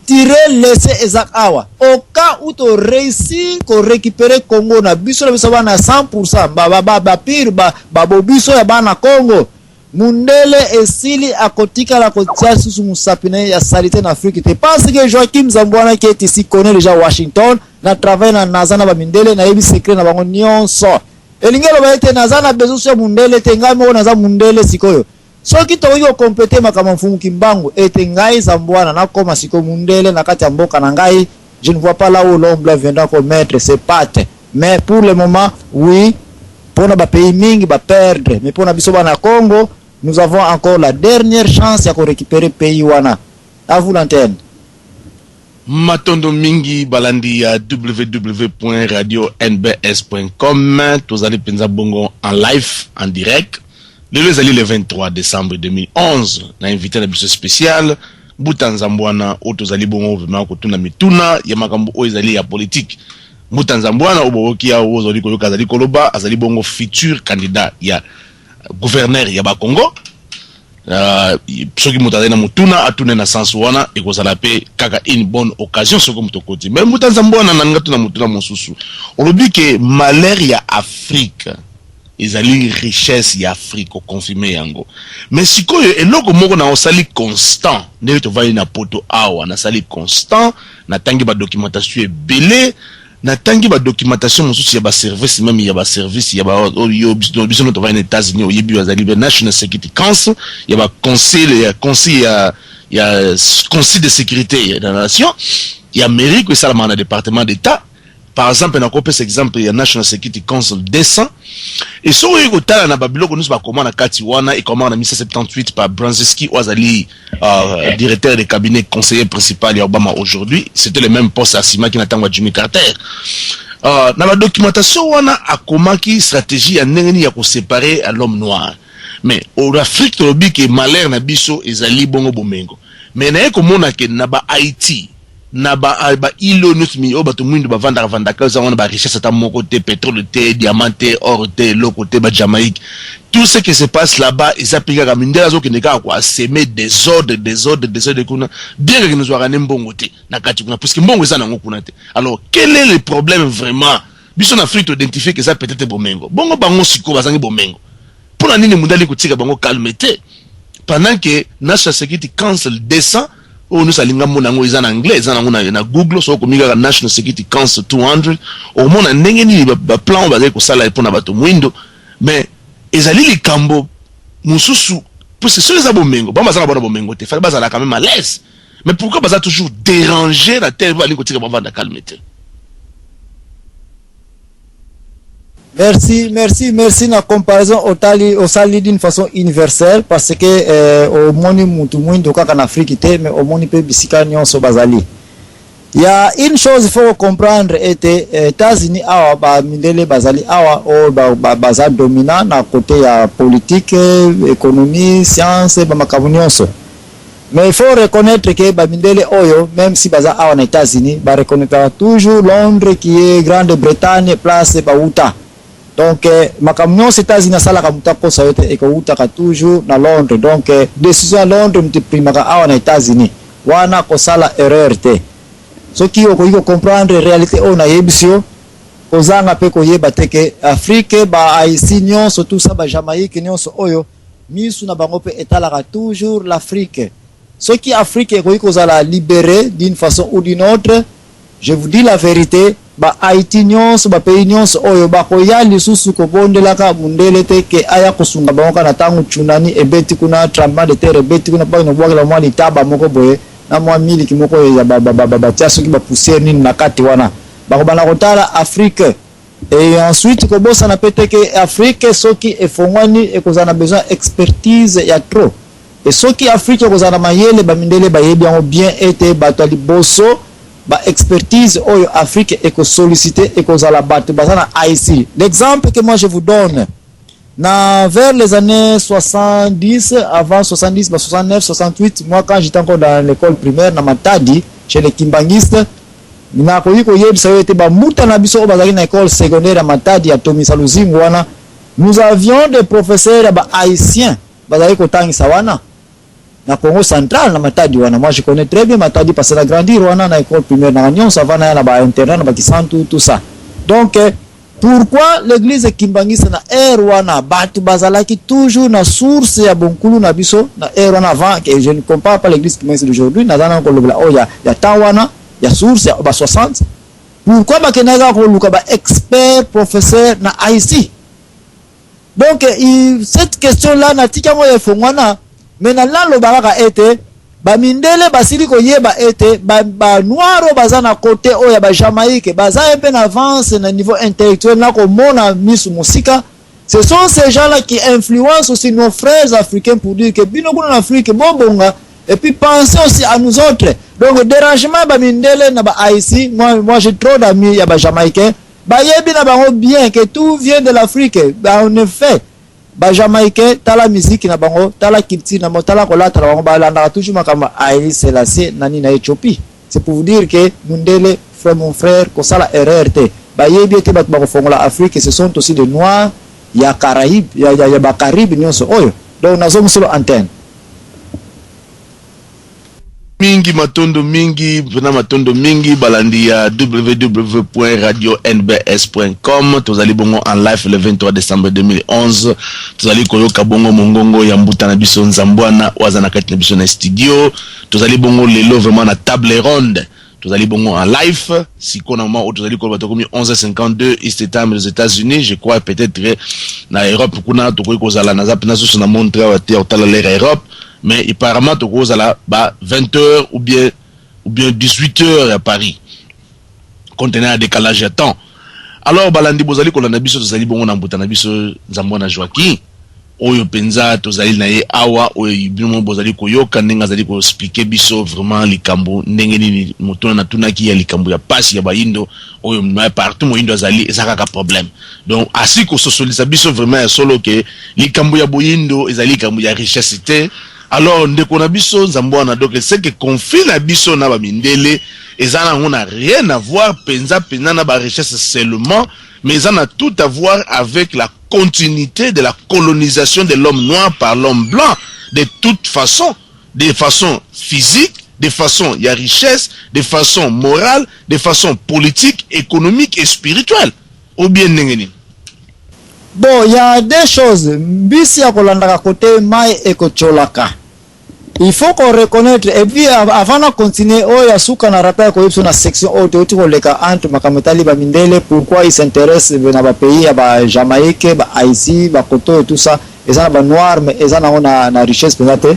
tirer laisser. Eza awa, au cas où toréussir korécupérer Congo na biso, na biso bana 100 bapire babo biso ya bana Congo, mundele esili, akotikala kotia susu mosapi na ye ya saleté na Afrique te. Parce que Joaquim Zambwana qui est ici connaît déjà Washington, na travaille na naza na bamindele, nayebi secret na bango nyonso. Elingi eloba ete naza na besoin so ya mundele te, ngai moko naza mundele. Sikoyo soki tokoki kocompléter makambo ya Mfumu Kimbangu ete ngai Zambwana nakóma sikoyo mundele na kati ya mboka na ngai, je ne vois pas là où l'homme blanc viendra commettre ses pattes. Mais pour le moment, oui, mpona bapays mingi baperdre, mais mpona biso bana Congo, nous avons encore la dernière chance ya korécupérer pays wana. À vous l'antenne. Matondo mingi balandi ya www.radionbs.com. Tozali mpenza bongo en live, en direct. Lelo ezali le 23 décembre 2011, na invité na biso spécial Mbuta Nzambwana, oyo tozali bongo vraiment kotuna mituna ya makambo oyo ezali ya politique. Mbuta Nzambwana oyo boyoki awa, oyo ozali koyoka azali koloba, azali bongo futur candidat ya gouverneur ya Bakongo. Soki moto azali na motuna, atune na sens wana, ekozala mpe kaka une bonne occasion soki moto okoti. Mais Mbuta Nzambwana, nalinga tuna motuna mosusu. Olobi ke malheur ya Afrique ezali richesse ya Afrique, oconfirme yango. Mais sikoyo, eloko moko na osali constant, ndenge tovandi na Poto awa, nasali constant, natangi badocumentation ebele, natangi badocumentation mosusu ya baservice, même ya baservice ya oyo biso no tovandi na États-Unis, oyebi, bazali ba National Security Council, ya baconseil ya conseil ya conseil de sécurité ya la nation ya Amérique, oyo esalamaka na Département d'État. Par exemple, nakopesa exemple ya National Security Council 200. E soki oyoki kotala na babiloko nyonso bakoma na kati wana, ekomaka na 1978 par Brzezinski, oyo azali directeur de cabinet, conseiller principal ya Obama aujourd'hui. C'était le même poste asimaki na ntango ya Jimmy Carter. Na badocumentation wana, akomaki stratégie ya ndenge nini ya koséparer à l'homme noir. Mais en Afrique, tolobi ke malheur na biso ezali bongo bomengo. Mais naye komona ke na ba Haïti, na ba baîle oyo nyonso oyo bato mwindu bavandaka vandaka, eza wana barichesse ata moko te, pétrole te, diamant te, or te, eloko te. Bajamaïque, tout ce qui se passe là-bas eza mpe kaka mindele azokende kaka koasemer désordre, désordre, désordre kuna, bien que nozwaka ne mbongo te na kati kuna, puisque mbongo eza nango kuna te. Alors, quel est le problème vraiment? Biso na Afrique, toidentifie ke eza peut-être bomengo. Bongo bango sikoyo bazangi bomengo, mpona nini mundali kotika bango calme te, pendant que National Security Council 200 oyo nyonso alinga mona yango, eza na anglais, eza nango na Google. Soki okomi kaka National Security Council 200, omona ndenge nini baplan oyo bazali kosala mpona bato mwindo. Mais ezali likambo mosusu, puisque soki eza bomengo, bango baza na bona bomengo te, fallait bazala quand même à l'aise. Mais pourquoi baza toujours déranger na terre, balingi kotika bavanda calme te? Merci, merci, merci na comparaison otali osali d'une façon universelle, parce que omoni mutu mwindo kaka na Afrique te, mais omoni mpe bisika nyonso bazali. Ya une chose, il faut comprendre ete États-Unis awa, bamindele bazali awa oyo baza dominant na côté ya politique, économie, science, bamakambo nyonso. Mais il faut reconnaître que bamindele oyo, même si baza awa na États-Unis, bareconnaîtraka toujours Londres, qui est Grande-Bretagne, place bauta. Donc makambo nyonso États-Unis asalaka, moto akosa yo te, ekowutaka toujours na Londres. Donc décision ya Londres moto eprimaka awa na États-Unis. Wana kosala erreur te. Soki okoki kocomprendre réalité oyo nayebisi yo, kozanga mpe koyeba te ke Afrique, bahaïti nyonso, tout ça, bajamaïque nyonso oyo, misu na bango mpe etalaka toujours l'Afrique. Soki Afrique ekoki kozala libéré d'une façon ou d'une autre, je vous dis la vérité, bahaïti nyonso, bapays nyonso oyo bakoya lisusu kobondelaka mundele te ke aya kosunga bango. Kaka na ntango tsunami ebeti kuna, tremblement de terre ebeti kuna, mpo nobwakela mwa litaba moko boye na mwa miliki moko ya batia soki bapoussière nini na kati wana, bakobanda kotala Afrique. Et ensuite, kobosana mpe te ke Afrique, soki efongwani, ekozala na besoin expertise ya trop. E soki Afrique ekozala na mayele, bamindele bayebi yango bien ete bato ya liboso baexpertise oyo Afrique ekosollicite ekozala bato baza na Haïti. L'exemple que moi je vous donne, na vers les années 70, avant 70, ba 69, 68, moi quand j'étais encore dans l'école primaire na Matadi, chez les Kimbanguistes, nakoki koyebisa yo ete bamuta na biso oyo bazalaki na école secondaire ya Matadi ya Tomisa Luzingu wana, nous avions des professeurs ya bahaïtien bazalaki kotangisa wana na Congo Central, na Matadi wana. Moi je connais très bien Matadi parce que na grandir wana na école primaire na nyonso avant na ya na bainternat na bakisantu, tout ça. Donc pourquoi l'église kimbangisa na ère wana, bato bazalaki toujours na source ya bonkulu na biso na ère wana, avant que je ne compare pas l'église kimbangisa d'aujourd'hui, naza na kolobela oyo ya temps wana ya source ya ba 60, pourquoi bakendaka koluka ba expert professeur na Haïti? Donc cette question là natiki yango efongwana. Mais na naloba kaka ete bamindele basili koyeba ete banoir oyo baza na côté oyo ya bajamaïque baza mpe na avance na niveau intellectuel, na komona misu mosika. Ce sont ces gens là qui influencent aussi nos frères africains pour dire que bino kuna na Afrique bobonga. Et puis pensez aussi à nous autres. Donc dérangement ya bamindele na ba Haïti, moi j'ai trop d'amis ya ba Jamaïcains, bayebi na bango bien que tout vient de l'Afrique. En effet, ba Jamaïcains, tala musique na bango, tala culture na bango, tala kolata na bango, balandaka toujours makambo Haïlé Selassie nani na Éthiopie. C'est pour vous dire que mundele, frère, mon frère, kosala erreur te. Bayebi ete bato bakofongola Afrique, ce sont aussi des Noirs ya Caraïbe, ya Bacaraïbe nyonso oyo. Donc nazongiselo antenne. Mingi matondo, mingi mpena matondo mingi. Balandi ya www.radio nbs.com, tozali bongo en live le 23 décembre 2011. Tozali koyoka bongo mongongo ya mbuta na biso Nzambwana, oyo aza na kati na biso na studio. Tozali bongo lelo vraiment na table ronde, tozali bongo en live. Sikoyo na moment oyo tozali koloba, tokomi 11h52 East Time des États-Unis. Je crois peut-être na Europe kuna tokoki kozala, naza mpena susu na montre awa te otala l'heure ya Europe, mais apparemment tokozala ba 20 heures ou bien 18 heures à Paris, compte tenu ya décalage ya temps. Alors balandi bozali kolanda biso, tozali bongo na mbuta na biso Nzambwana Joaquin, oyo mpenza tozali na ye awa, oyo bino bozali koyoka ndenge azali koexpliquer biso vraiment likambo ndenge nini. Motuna natunaki ya likambo ya pasi ya bayindo oyo partout moyindo azali, eza kaka problème. Donc asi kososolisa biso vraiment ya solo ke likambo ya boyindo ezali likambo ya richesse te. Alors ndeko na biso Nzambwana, donc c'est que conflit na biso na bamindele eza nango na rien à voir mpenza mpenza na barichesse seulement, mais eza na tout à voir avec la continuité de la colonisation de l'homme noir par l'homme blanc, de toute façon, de façon physique, de façon ya richesse, de façon morale, de façon politique, économique et spirituelle, ou bien ndenge nini? Bon, il y a deux choses. Mbisi ya kolandaka kote mai ekotiolaka, il faut qu'on reconnaître. Et puis avant na continuer oyo ya suka na rappel koyebi biso na section oyo toyoti koleka entre makambo etali bamindele, pourquoi il s'intéresse na bapays ya baJamaïque, baHaïti, bakoto et tout ça, eza na banoir mais eza nango na richesse mpenza te.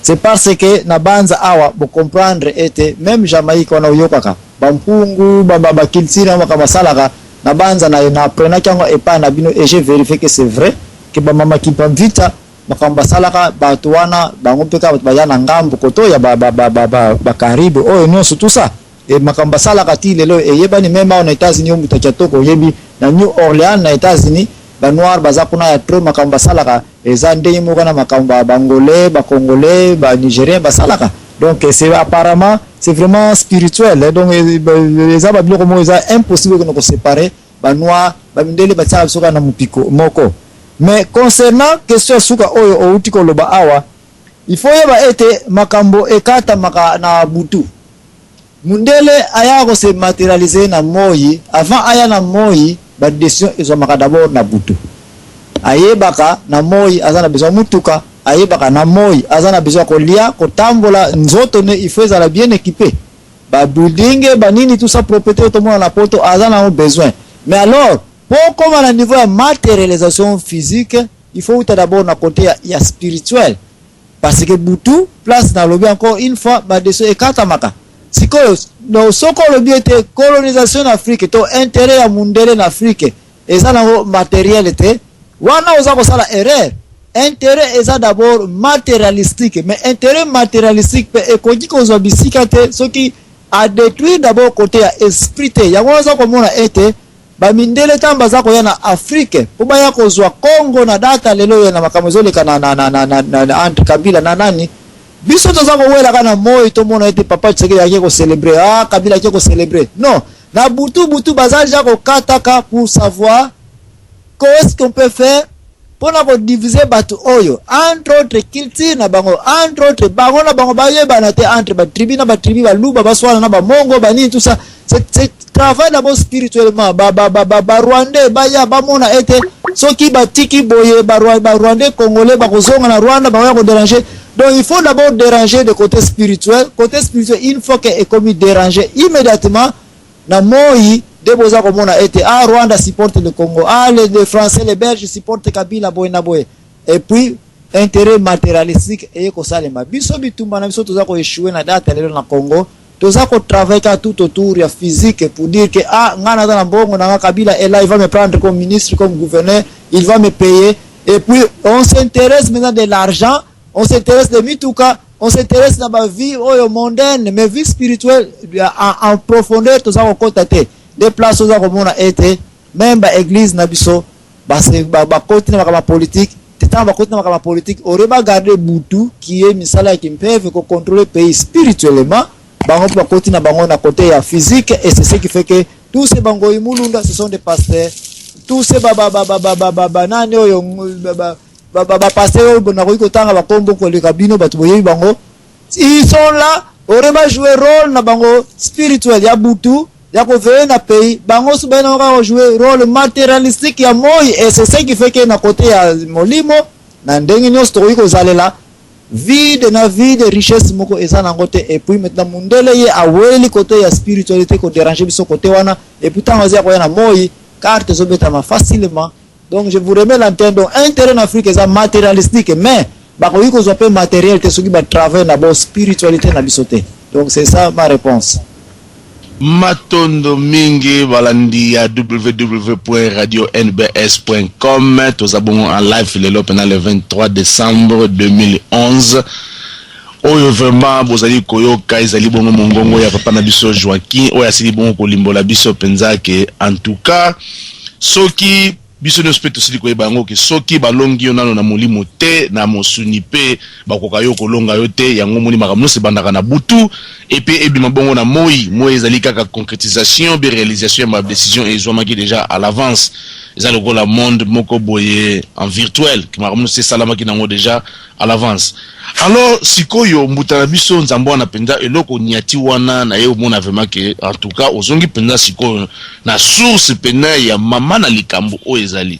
C'est parce que na banza awa bocomprendre ete même Jamaïque wana oyokaka bampungu, baculture na makambo asalaka na banza na apprenaki yango epai na bino et j'ai vérifié que c'est vrai que bamama Kimpa Vita, makambo basalaka bato wana, bango mpe kaka bato baya na ngambo koto ya Bacaraïbe oyo nyonso, tout ça. E makambo basalaka ti lelo eyebani. Même awa na États-Unis, oyo mutaki ya toko oyebi, na New Orleans na États-Unis, banoir baza kuna ya trop. Makambo basalaka eza ndenge moko na makambo Bangolais, Bacongolais, Banigérien basalaka. Donc c'est apparemment, c'est vraiment spirituel. Donc eza babiloko moko eza impossible okende koséparer banoir. Bamindele batiaka biso kaka na mopiko moko. Mais concernant question ya suka oyo outi koloba awa, il faut yeba ete makambo ekatamaka na butu. Mundele aya kose matérialiser na moi. Avant aya na moi, badécision ezwamaka d'abord na butu. Ayebaka na moi aza na besoin mutuka, ayebaka na moi aza na besoin kolia, kotambola, nzoto ne il faut ezala bien équipé, babuilding, banini, tout ça, propriété tomona na poto, aza nango besoin. Mais alors po koma na niveau ya matérialisation physique, il faut uta d'abord na côté ya spirituel, parce que butu place, nalobi encore une fois, badécision ekatamaka. Sikoyo no, soki olobi ete colonisation na Afrique to intérêt ya mundele na Afrique eza nango matériel te, wana oza kosala erreur. Intérêt eza d'abord matérialistique, mais intérêt matérialistique mpe ekoki kozwa bisika te soki adétruire d'abord côté ya esprit te. Yango oza komona ete bamindele ntango baza koya na Afrique mpo baya kozwa Congo na data lelo oyo na makambo ezoleka na entre Kabila na nani, biso toza kowelaka na moi, tomona ete papa Tshisekedi ake kocélébrer, ah, Kabila ake kocélébrer. Non, na butu butu baza déjà kokataka pour savoir qu'est-ce qu'on peut faire mpona kodiviser bato oyo, entre autres culture na bango, entre autres bango na bango bayebana te, entre batribu na batribu, Baluba baswana na Bamongo, banini, tout ça. C'est travail d'abord spirituellement. Barwandais baya bamona ete soki batiki boye, Barwandais congolais bakozonga na Rwanda, bakoya kodéranger. Donc il faut d'abord déranger de côté spirituel. Côté spirituel, une fois que ekomi déranger, immédiatement na moi nde boza komona ete ah, Rwanda supporte le Congo, ah, les Français, les Belges supporte Kabila, boye na boye. Et puis intérêt matérialistique eye kosalema. Biso bitumba na biso toza koéchouer na date lelo na Congo, toza kotravailler kaka tout autour ya physique pour dire que ah, nga naza na mbongo nanga, Kabila est là, il va me prendre comme ministre, comme gouverneur, il va me payer. Et puis on s'intéresse maintenant de l'argent, on s'intéresse de mituka. On s'intéresse na ba vie oyo mondaine, mais vie spirituelle en profondeur toza kokota te. Nde place oza komona ete même ba église na biso bakoti na makambo ya politique te. Ntango bakoti na makambo ya politique, ore bagarde butu kie misala ya kimpeve kocontrôler pays spirituellement, bango mpe bakoti na bango na côté ya physique. Et c'est ce qui fait que tous ces bangoyi Mulunda, ce sont des pasteurs, tous ces banani oyo, bapasteur oyo nakoki kotanga bakombo koleka bino bato boyebi bango, ils sont là. Ore bajouer rôle na bango spirituel ya butu ya koveiller na pays, bango so bayina kaka kojouer rôle matérialistique ya moi. Et c'est ce qui fait que na côté ya molimo, na ndenge nyonso tokoki kozalela vide na vide, richesse moko eza nango te. Et puis maintenant mundele ye aweli côté ya spiritualité kodéranger biso côté wana. Et puis ntango aza koya na moi, carte ezobetama facilement. Donc je vous remets l'antenne. Donc intérêt na Afrique eza matérialistique, mais bakoki kozwa mpe matériel te soki batravaille na bo spiritualité na biso te. Donc c'est ça ma réponse. Matondo mingi, balandi ya www.radionbs.com. Toza bongo en live lelo mpena le 23 décembre 2011. Oyo vraiment bozali koyoka ezali bongo mongongo ya papa na biso Joaquin, oyo asili bongo kolimbola biso mpenza ke en tout cas soki biso nyonso mpe tosili koyeba yango ke soki balongi yo nano na molimo te, na mosuni mpe bakoka yo kolonga yo te. Yango moni makambo nyonso ebandaka na butu epe ebima bongo na moi. Moi ezali kaka concrétisation be réalisation ya badécision ezwamaki déjà à l'avance. Eza lokola monde moko boye en virtuel, makambo nyonso esalamaki nango déjà à l'avance. Alors sikoyo mbuta na biso Nzambe wana mpenza eloko niati wana na ye, omona vraiment ke en tout cas ozongi mpenza sikoyo na source mpenza ya mama na likambo oyo ezali.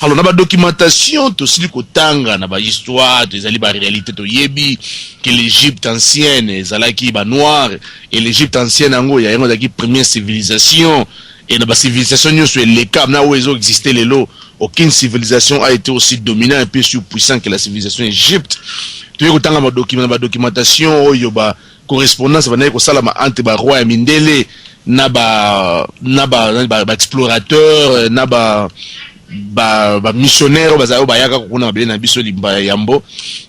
Alors na badocumentation tosili kotanga na bahistoire, ezali baréalité, toyebi ke l'Égypte ancienne ezalaki banoir. Et l'Égypte ancienne yango ya yango ezalaki première civilisation. Et na bacivilisation nyonso eleka na oyo ezoexiste lelo, aucune civilisation a été aussi dominant et puis surpuissant que la civilisation Égypte. Toyei kotanga badocument na badocumentation oyo bacorrespondance bandaki kosalama entre baroi ya mindele na baexplorateur na bamissionnaire oyo bazali, oyo bayaka kokuna mabele na biso limba ya yambo.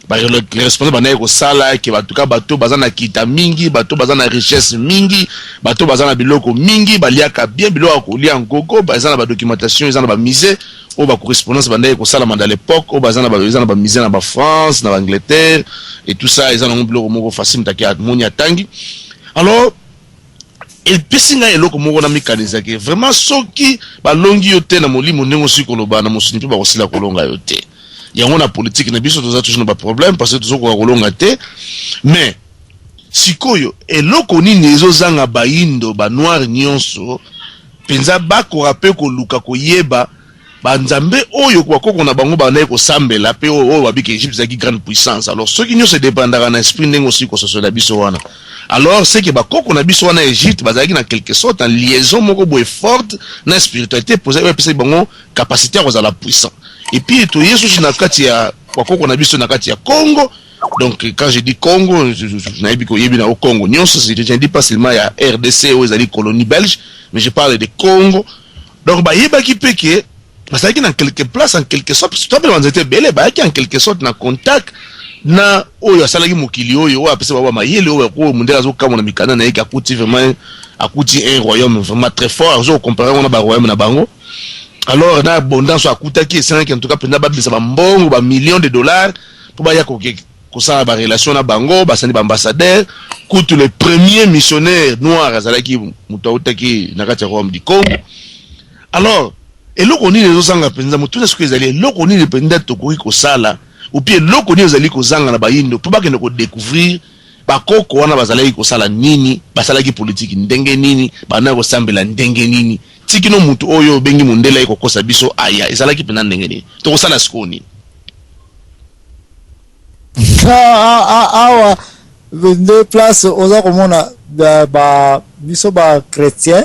Baresponsable bandaki kosala ke batuka bato baza na kita mingi, bato baza na richesse mingi, bato baza na biloko mingi, baliaka bien, biloko ya kolia nkoko. Eza na badocumentation, eza na bamusée oyo bacorrespondance bandaki kosalama dans l'époque, oyo baza na eza na bamusée na bafrance, na baangleterre et tout ça. Eza nango biloko moko facile moto ake amoni, atangi. Alors epesi ngai eloko moko na mikanisaki vraiment, soki balongi yo te na molimo, ndenge osi koloba, na mosuni mpe bakosila kolonga yo te. Yango na politike na biso toza toujours na baproblème parce que tozokoka kolonga te. Mais sikoyo eloko nini ezozanga bayindo, banoir nyonso mpenza bakoka mpe koluka koyeba banzambe oyo bakoko na bango bandaki kosambela, mpe oyo babiki Egypte ezalaki grande puissance? Alors soki nyonso edépendaka na esprit, ndenge osili kososola biso wana, alors c'est que bakoko na biso wana Egypte bazalaki na quelque sorte en liaison moko boye forte na spiritualité posa oyo epesaki bango capacité ya kozala puissant. Et puis toye susu na kati ya bakoko na biso na kati ya Congo. Donc quand je dis Congo, nayebi koyebi na o Congo nyonso, je ne dis pas seulement ya RDC oyo ezali colonie belge, mais je parle de Congo. Donc bayebaki mpe ke bazalaki na quelque place, en quelque sorte, to mpe banzete ebele bayaki en quelque sorte na contact na oyo asalaki mokili oyo, oyo apesa bango mayele, oyo mondele azokamwa na mikanda na ye ke akuti vraiment, akuti un royaume vraiment très fort, azokocomparer ngo na baroyaume na bango. Alors na abondance oyo akutaki, esalaki en tout cas mpenza babimisa bambongo, bamillion de dollars, mpo baya kosala barelation na bango. Basali baambassadeur. Kutu le premier missionnaire noir azalaki moto autaki na kati ya royaume du Congo. Alors eloko nini ezozanga mpenza? Motuna soki ezali eloko nini mpenza tokoki kosala, opi eloko nini ezali kozanga na bayindo mpo bakende kodécouvrir bakoko wana bazalaki kosala nini, basalaki politiki ndenge nini, bandaki kosambela ndenge nini, tikino mutu oyo obengi mondele aye kokosa biso aya, ezalaki mpenza ndenge nini? Tokosala sikoyo nini? Awa nde place oza komona ba biso bachrétien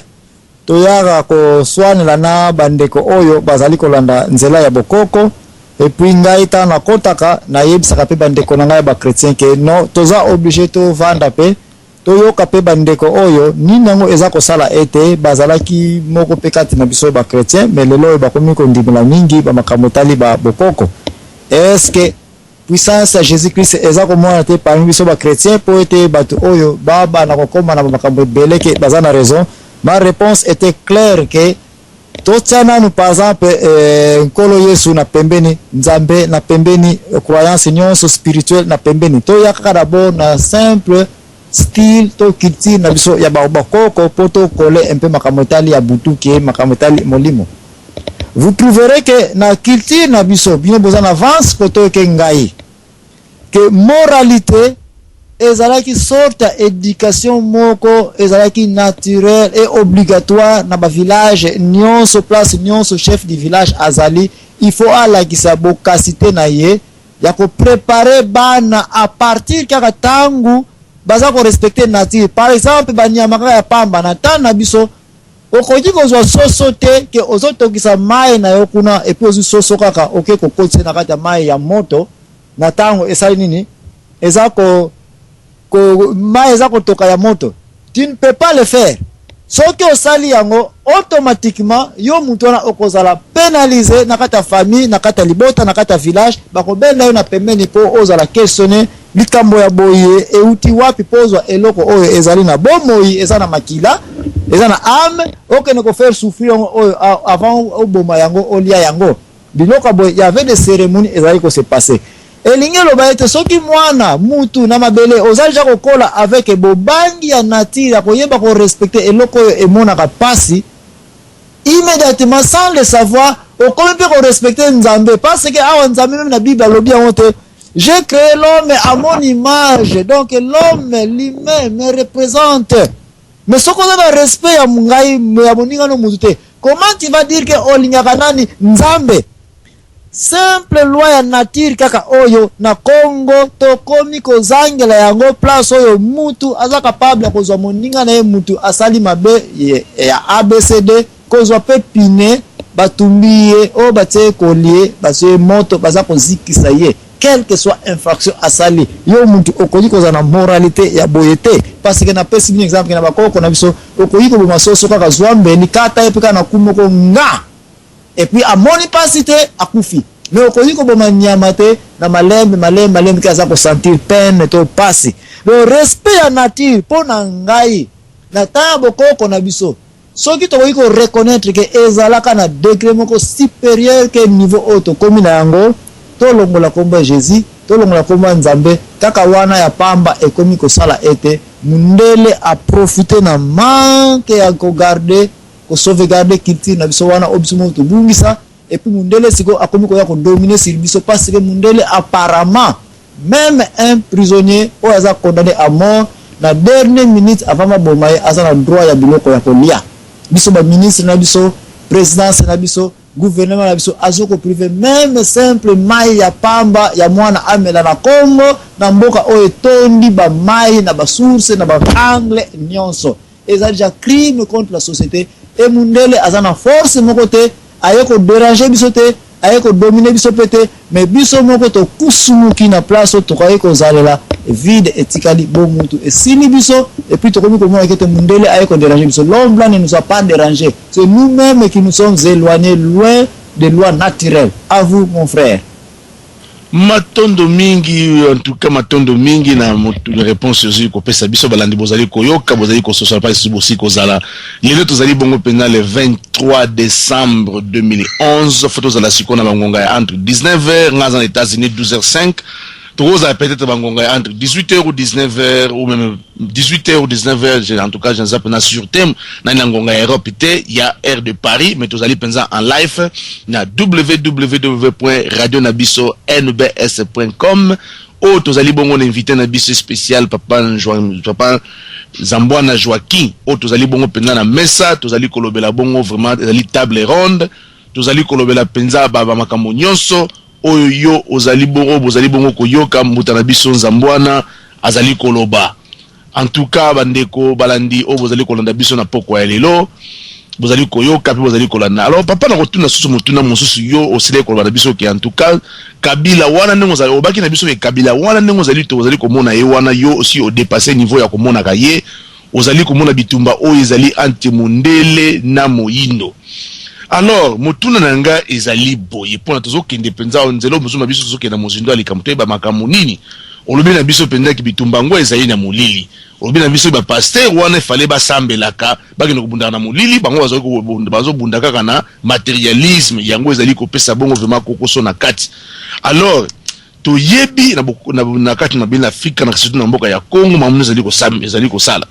toyaka koswanela na bandeko oyo bazali kolanda nzela ya bokoko. Et puis ngai ntango nakɔtaka, nayebisaka mpe bandeko na ngai ya bachrétien ke non, toza obligé tovanda mpe toyoka mpe bandeko oyo nini yango eza kosala ete bazalaki moko mpe kati na biso bachrétien, mais lelo oyo bakomi kondimela mingi bamakambo etali babokoko. Est-ce Puissance ya Jésus Christ eza komona te parmi biso ba chrétien, mpo ete bato oyo babanda kokóma na makambo ebele ke baza na raison. Ma réponse était claire ke totia nanu par exemple Nkolo Yesu na pembeni, Nzambe na pembeni, croyance nyonso spirituelle na pembeni. Toya kaka d'abord na simple style to culture na biso ya bakoko, mpo tokole mpe makambo etali ya butu ke makambo etali molimo. Vous trouverez que na culture na biso, bino boza na avance koto ke ngai, ke moralité ezalaki sorte ya éducation moko ezalaki naturelle et obligatoire na bavillage nyonso. Place nyonso chef du village azali, il faut alakisa bokasi te na ye ya kopréparer bana à partir kaka ntango baza korespecter nature. Par exemple, banyama kaka ya pamba, na ntango na biso okoki kozwa soso te ke ozotokisa mai na yo kuna, et puis ozwi soso kaka, oke kokotisa na kati ya mai ya moto. Na ntango esali nini, eza ko mai eza kotoka ya moto, tu ne peux pas le faire. Soki osali yango, automatiquement yo motu wana okozala pénalisé na kati ya famille, na kati ya libota, na kati ya village. Bakobenda yo na pembeni mpo ozala questionné: likambo ya boye euti wapi, mpo ozwa eloko oyo ezali na bomoi, eza na makila, eza na âme, okende kofaire souffrir yango oyo avant oboma yango, olia yango? Biloko ya boye, y avait des cérémonies ezali kose passer. Elingi eloba ete soki mwana mutu na mabele oza deja kokola avec bobangi ya nature, ya koyeba korespecter eloko oyo emonaka pasi, immédiatement, sans le savoir, okomi mpe korespecter Nzambe, parce que awa Nzambe même na Bible alobi yango te: "J'ai créé l'homme à mon image." Donc l'homme, l'humain, me représente. Mais soki oza na respect ya ngai, ya moninga no mutu te, comment tu vas dire que olingaka nani? Nzambe. Simple loi ya nature kaka oyo na Congo tokomi kozangela yango, place oyo mutu aza capable ya kozwa moninga na ye, mutu asali mabe ya ABCD, kozwa mpe pine, batumbi ye, oyo batie kolie, batie moto, baza kozikisa ye, quelle que soit infraction asali. Yo mutu okoki kozala na moralité ya boye te, parce que napesi bino exemple na bakoko na biso, okoki koboma soso kaka, zwa mbeli, kata ye mpe kaka na ku moko nga, et puis amoni mpasi te, akufi. Mais okoki koboma nyama te na malembe malembe malembe ke aza kosentir peine to pasi. Le respect ya nature, mpo na ngai, na ntango ya bokoko na biso, soki tokoki koreconnaître ke ezalaka na degré moko supérieur ke niveau oyo tokómi na yango, tolongola nkombo ya Jésus, tolongola nkombo ya Nzambe kaka wana ya pamba, ekomi kosala ete mundele aprofiter na manque ya kogarder, kosauvegarder culture na biso wana oyo biso moko tobungisa. Et puis mundele sikoyo akomi koya kodominer sur biso, parce que mundele apparemment, même un prisonnier oyo aza condamné à mort, na dernière minute avant maboma ye, aza na droit ya biloko ya kolia. Biso baministre na biso, présidence na biso, gouvernement na biso aza kopriver même simple mai ya pamba ya mwana amela na Congo, na mboka oyo etondi bamai na basource na baangle nyonso. Eza déjà crime contre la société. E mundele aza na force moko te aye kodéranger biso te, aye kodominer biso mpe te, mais biso moko tokusumuki na place oyo tokoki kozalela vide, etikali bomutu, esili biso. Et puis tokomi komona ete mundele aye kodéranger biso. L'homme blanc ne nous a pas dérangé, c'est nous-mêmes qui nous sommes éloignés loin des lois naturelles. À vous, mon frère. Matondo mingi, en tout cas matondo mingi na réponse ozali kopesa biso. Balandi, bozali koyoka, bozali kososola mpa lisusu bosi kozala. Lelo tozali bongo mpenza le 23 décembre 2011. Fo tozala sikoyo na bangonga ya entre 19 h, nga aza na États-Unis 12 h 05, tokozala peut-être bangonga ya entre 18 h ou 19 h, ou même 18 h ou 19 h. En tout cas, naza mpenza sur thème nani na ngonga ya Europe te, ya heure de Paris, mais tozali mpenza en live na www.radio na biso nbs.com, oyo tozali bongo na invité na biso spécial, papa Zambwana Joaquin, oyo tozali bongo mpenza na mesa, tozali kolobela bongo vraiment, ezali table ronde, tozali kolobela mpenza bamakambo nyonso oyo yo ozali bongo, bozali bongo koyoka mbuta na biso Nzambwana azali koloba. En tout cas, bandeko balandi oyo bozali kolanda biso na pokwa ya lelo, bozali koyoka mpe bozali kolanda. Alors papa, na kotuna susu motuna mosusu. Yo osili koloba na biso ke en tout cas Kabila wana, ndenge ozali obaki na biso ke Kabila wana, ndenge ozali to ozali komona ye wana, yo osi odépasser niveau ya komonaka ye, ozali komona bitumba oyo ezali entre mondele na moyindo. Alors motuna na nga ezali boye, mpona tozokende mpenza nzela mozuma, biso tozokende mozindo ya likambo, toyeba makambo nini. Olobi na biso mpenza ki bitumba yango ezali na molili. Olobi na biso bapasteur wana efale basambelaka, bakende kobundaka na molili. Bango bazobunda kaka na matérialisme, yango ezali kopesa bongo vraiment kokoso na kati. Alors toyebi na kati mabele na Afrika, na surtout na mboka ya Congo, makambo ezali kosala.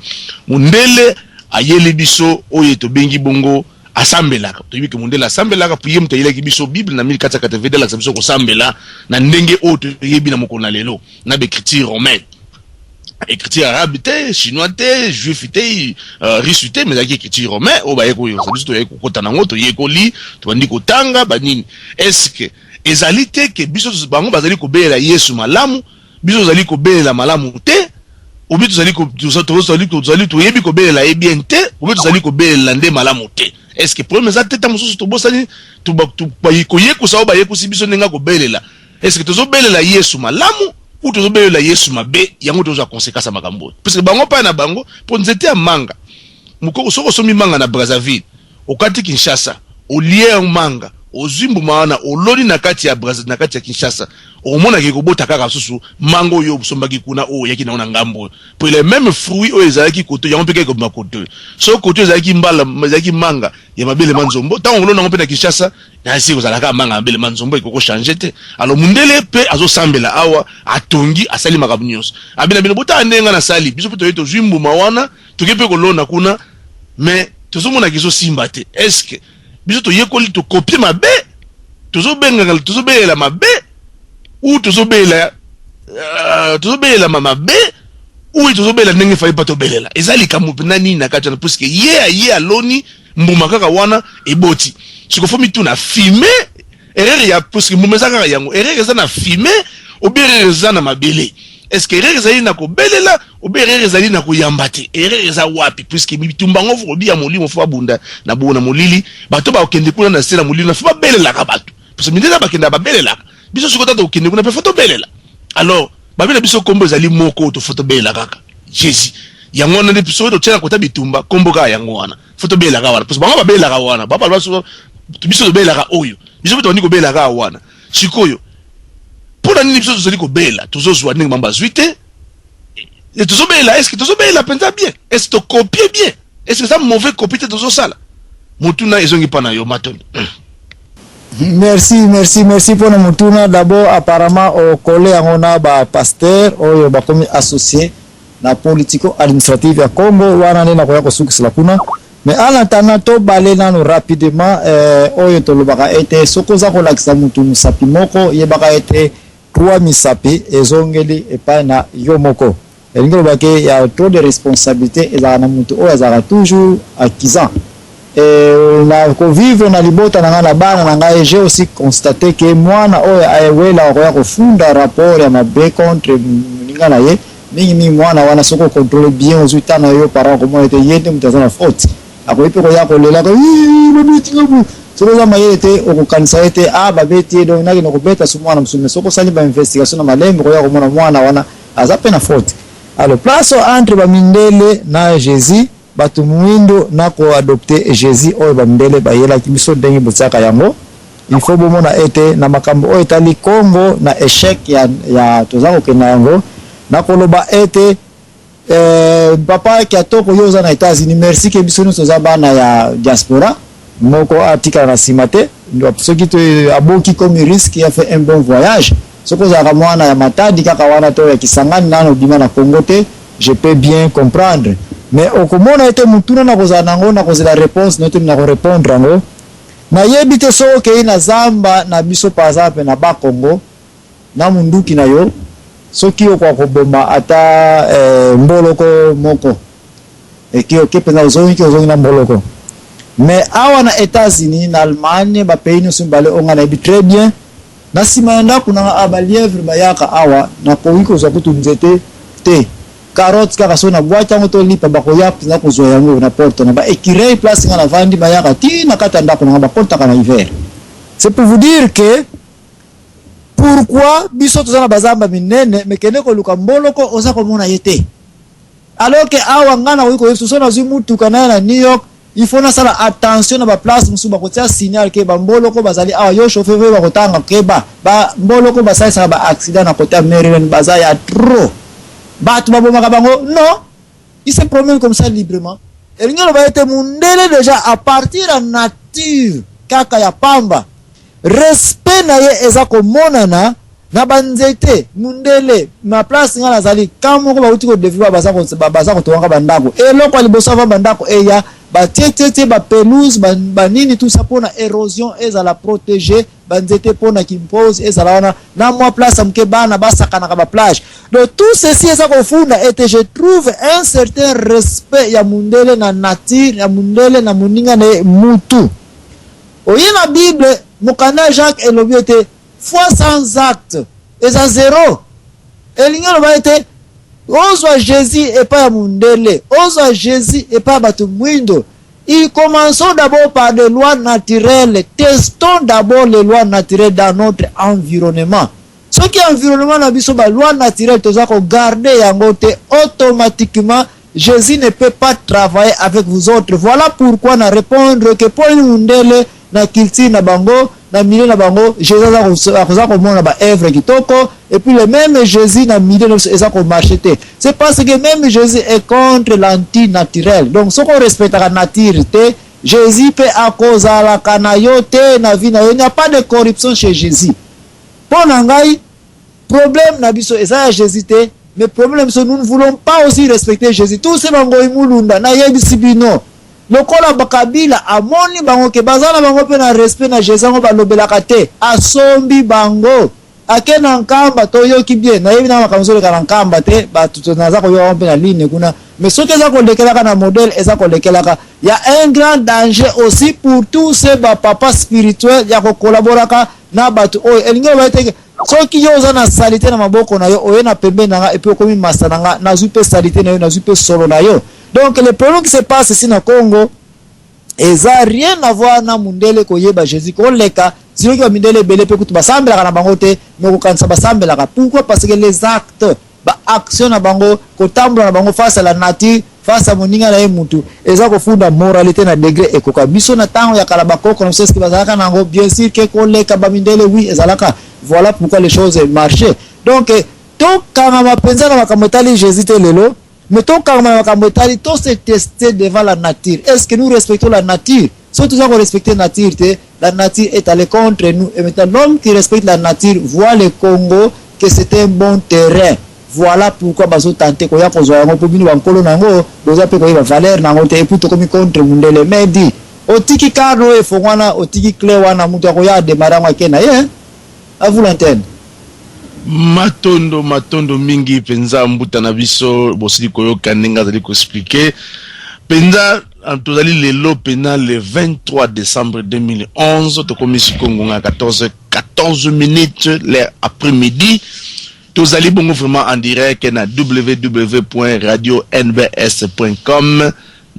Mondele ayeli biso oyo tobengi bongo asambelaka. Toyebi ke mondele asambelaka, po ye moto ayelaki biso Bible na 1480, alakisa biso kosambela na ndenge oyo toyebi na mokolo na lelo, na baécriture romaine, écriture arabe te, chinois te, juif te, russe te, mais ezalaki écriture romain oyo baye koyosa biso. Toyei kokota nango, toyekoli, tobandi kotanga banini. Est ce que ezali te ke biso, bango bazali kobelela Yesu malamu, biso tozali kobelela malamu te? Obi tozali toyebi kobelela ye bien te, obi tozali kobelela nde malamu te? Est ce que problème eza te ta mosusu tobosani koyekusa oyo bayekusi biso ndenge akobelela? Est ce que tozobelela Yesu malamu ou tozobelela Yesu mabe? Yango tozwa conséquence ya makambo oyo, parce que bango mpa na bango, mpo nzete ya manga mokoko, soki osombi manga na Brazzaville, okati Kinshasa, olie manga, ozwi mbuma wana, oloni na kati ya Brazza, na kati ya Kinshasa, omonaki kobota kaka susu manga oyo osombaki kuna, oyo oyaki nango na ngambo oyo, po le même fruit oyo ezalaki koto, yango mpe kaka ekobima koto oyo. Soki koto ezalaki mbala, ezalaki manga ya mabele ma nzombo, ntango olona yango mpe na Kinshasa, nasi kozala kaka manga ya mabele ma nzombo, ekoko changer te. Alors mundele mpe azosambela awa, atongi, asali makambo nyonso, abina bino botala ndenge nga nasali. Biso mpe toye, tozwi mbuma wana, toke mpe kolona kuna, mais tozomonaka ezosimba te. Est ce que biso toyekoli, tokopie mabe, tozobengaka, tozobelela mabe, ou tozobelela mabe, ou tozobelela ndenge efali mpa tobelela? Eza likambo mpenza nini na kati wana? Puisque ye aye, aloni mbuma kaka wana, eboti. Siko fo mituna fume erreur ya, puisque mbuma eza kaka yango. Erreur eza na fume obi erreur eza na mabele? Est ce que erreur ezali na kobelela obi erreur ezali na koyamba te? Erreur eza wapi? Puisque bitumba yango fo kobi ya molimo, fo babunda na bo na molili. Bato bakokende kuna na se na molili na fo babelelaka bato, parce que mindele bakendaka, babelelaka. Biso sikoyo tata kokende kuna mpe fo tobelela. Alors babela biso, kombo ezali moko, to fo tobelela kaka Jésus. Yango wana nde soki totiela kota bitumba, kombo kaka yango wana fo tobelelaka wana, parce bango babelelaka wana, biso tobelelaka oyo, biso mpe tobandi kobelelaka wana. Sikoyo mpo na nini biso tozali kobelela, tozozwa ndenge bango bazwi te? Tozobelela, est ce que tozobelela mpenza bien? Est ce tokopie bien? Est ce que eza mauvais copie te tozosala? Motuna ezongi mpa na yo, Matondo. Merci, merci, merci mpona motuna. D'abord, apparemment okole yango na bapasteur oyo bakomi associé na politico administrative ya Congo wana, nde nakoya kosukisela kuna. Mais en attendant, tobale nano rapidement oyo tolobaka ete soki oza kolakisa mutu mosapi moko, yebaka ete trois misapi ezongeli epai na yo moko. Elingi koloba ke ya trop de responsabilité ezalaka na mutu oyo azalaka toujours accusant. Na kovivre na libota na ngai, na bana na ngai, j'ai aussi constaté ke mwana oyo ayewela akoya kofunda rapport ya mabe contre moninga na ye mingimingi. Mwana wana, soki ocontrôle bien, ozwi temps na yo parent, komona ete ye nde moto aza na faute. Akoki mpe koya kolela, babetinga. Soki oza mayele te, okokanisa ye te: "Ah, babeti ye, donc nakende kobeta so mwana mosusu." Mais soki osali bainvestigation na malembe, koya komona mwana wana aza mpe na faute. Alors place entre bamindele na Jésus, bato mwindo na koadopte Jésus oyo bamindele bayelaki biso, ndenge botiaka yango, il faut bomona ete na makambo oyo etali Congo na échec ya toza kokende na yango, nakoloba ete papa Kiatoko, yo oza na États-Unis, merci ke biso nyonso toza bana ya diaspora, moko atikala na nsima te. Soki aboki comme risque ya fait un bon voyage, soki ozalaka mwana ya Matadi kaka wana to ya Kisangani, nano obima na Congo te, je peux bien comprendre. Mais okomona ete motuna na kozala nango, na kozela réponse no te, na korépondre yango, nayebi te. Soki okei na zamba na biso, par exemple na Bakongo, na munduki na yo, soki okoka koboma ata mboloko moko, eki oke mpenza, ozongi, ozongi na mboloko. Mais awa na États-Unis, na Allemagne, bapays nyonso mibale oyo ngai nayebi très bien, na nsima ya ndako nanga a balièvre bayaka awa, nakoki kozwa kutu nzete te, carotte kaka so nabwaki yango tolipa, bakoya mpenza kozwa yango na porte na baécureuil. Place nga navandi, bayaka ti na kati ya ndako nanga, bakotaka na hiver. C'est pour vous dire que pourquoi biso toza na bazamba minene, me kende koluka mboloko, oza komona ye te, alors ke awa ngai nakoki koyebisa so nazwi mutuka na ye na New York. Il faut nasala attention na baplace mosusu, bakotia signal ke bamboloko bazali awa. Yo chauffeur oyo bakotanga, keba, bamboloko basalisaka baaccident na côté ya Maryland, baza ya trop. Bato babomaka bango non, il se promène comme ça librement. Elingi oloba ete mundele déjà, à partir ya nature kaka ya pamba, respect na ye eza komonana na banzete. Mundele na place nga nazali, ka moko bauti kodévelopper, baza kotongaka bandako. Eloko ya liboso avant bandako eya, batie tie tie bapelouse, banini, tout ça, mpona érosion ezala protégé, banzete mpona kimpose ezala wana na mwa place ya moke, bana basakanaka baplage. Donc tout ceci eza kofunda ete je trouve un certain respect ya mundele na nature, ya mundele na moninga na ye mutu. Oye na Bible, mokanda Jacques elobi ete foi sans acte eza zéro. Elingi oloba ete ozwa Jésus epai ya mundele, ozwa Jésus epai ya bato mwindo, il commençons d'abord par des lois naturelles. Testons d'abord les lois naturelles dans notre environnement. Soki environnement na biso, baloi naturelle toza kogarder yango te, automatiquement Jésus ne peut pas travailler avec vous autres. Voilà pourquoi na répondre que mpo nini mundele na culture na bango, na milieu na bango, Jésus akoza komona baœuvre kitoko, et puis le même Jésus na milieu na biso eza komarcher te? C'est parce que même Jésus est contre l'antinaturel. Donc soki orespectaka nature te, Jésus mpe akozalaka na yo te na vie na yo. Il n'y a pas de corruption chez Jésus. Mpo na ngai, problème na biso eza ya Jésus te, mais problème na biso, nous ne voulons pas aussi respecter Jésus. Tous ces bangoi mulunda, nayebisi bino, lokola bakabila amoni bango ke baza na bango mpe na respect na Jésus, yango balobelaka te, asombi bango, ake na Nkamba. Toyoki bien, nayebi na makambo ezoleka na Nkamba te, bato naza koyoka mpe na ligne kuna, mais soki eza kolekelaka na modèle eza kolekelaka, ya un grand danger aussi pour tous ces bapapa spirituel ya kokolaboraka na bato oyo. Elingi oloba ete soki yo oza na saleté na maboko na yo, oye na pembeni na nga, et puis okomi masa na nga, nazwi mpe saleté na yo, nazwi mpe solo na yo. Donc le problème qui se passe ici na Congo eza rien à voir na mundele koyeba Jésus koleka. Soki bamindele ebele mpe kutu basambelaka na bango te, mais kokanisa basambelaka. Pourquoi? Parce que les actes, baaction na bango, kotambola na bango face à la nature, face à moninga na ye mutu, eza kofunda moralité na degré ekoka. Biso na ntango ya kala, bakoko na biso, eske bazalaka na yango? Bien sûr ke koleka bamindele, oui, ezalaka. Voilà pourquoi les choses marchaient. Donc tokangama mpenza na makambo etali Jésus te lelo, mais tokangama na makambo etali to se tester devant la nature. Est ce que nous respectons la nature? Soki toza korespecter nature te, la nature est allée contre nous. Et maintenant, l'homme qui respecte la nature voit le Congo que c'est un bon terrain. Voilà pourquoi bazotenter koya kozwa yango, mpo bino bankolo na yango boza mpe koyeba valeur na yango te. Et puis tokomi contre mundele. Mais di otiki carne oyo efongwana, otiki clé wana, moto akoya adémarrer yango, ake na ye. À vous l'antenne. Matondo, matondo mingi mpenza, mbuta na biso. Bosili koyoka ndenge azali koexpliquer mpenza. Tozali lelo mpenza le 23 décembre 2011, tokomi sikoyo ngonga 14 14 minutes l'heure après-midi. Tozali bongo vraiment en direct na www radio nbs com.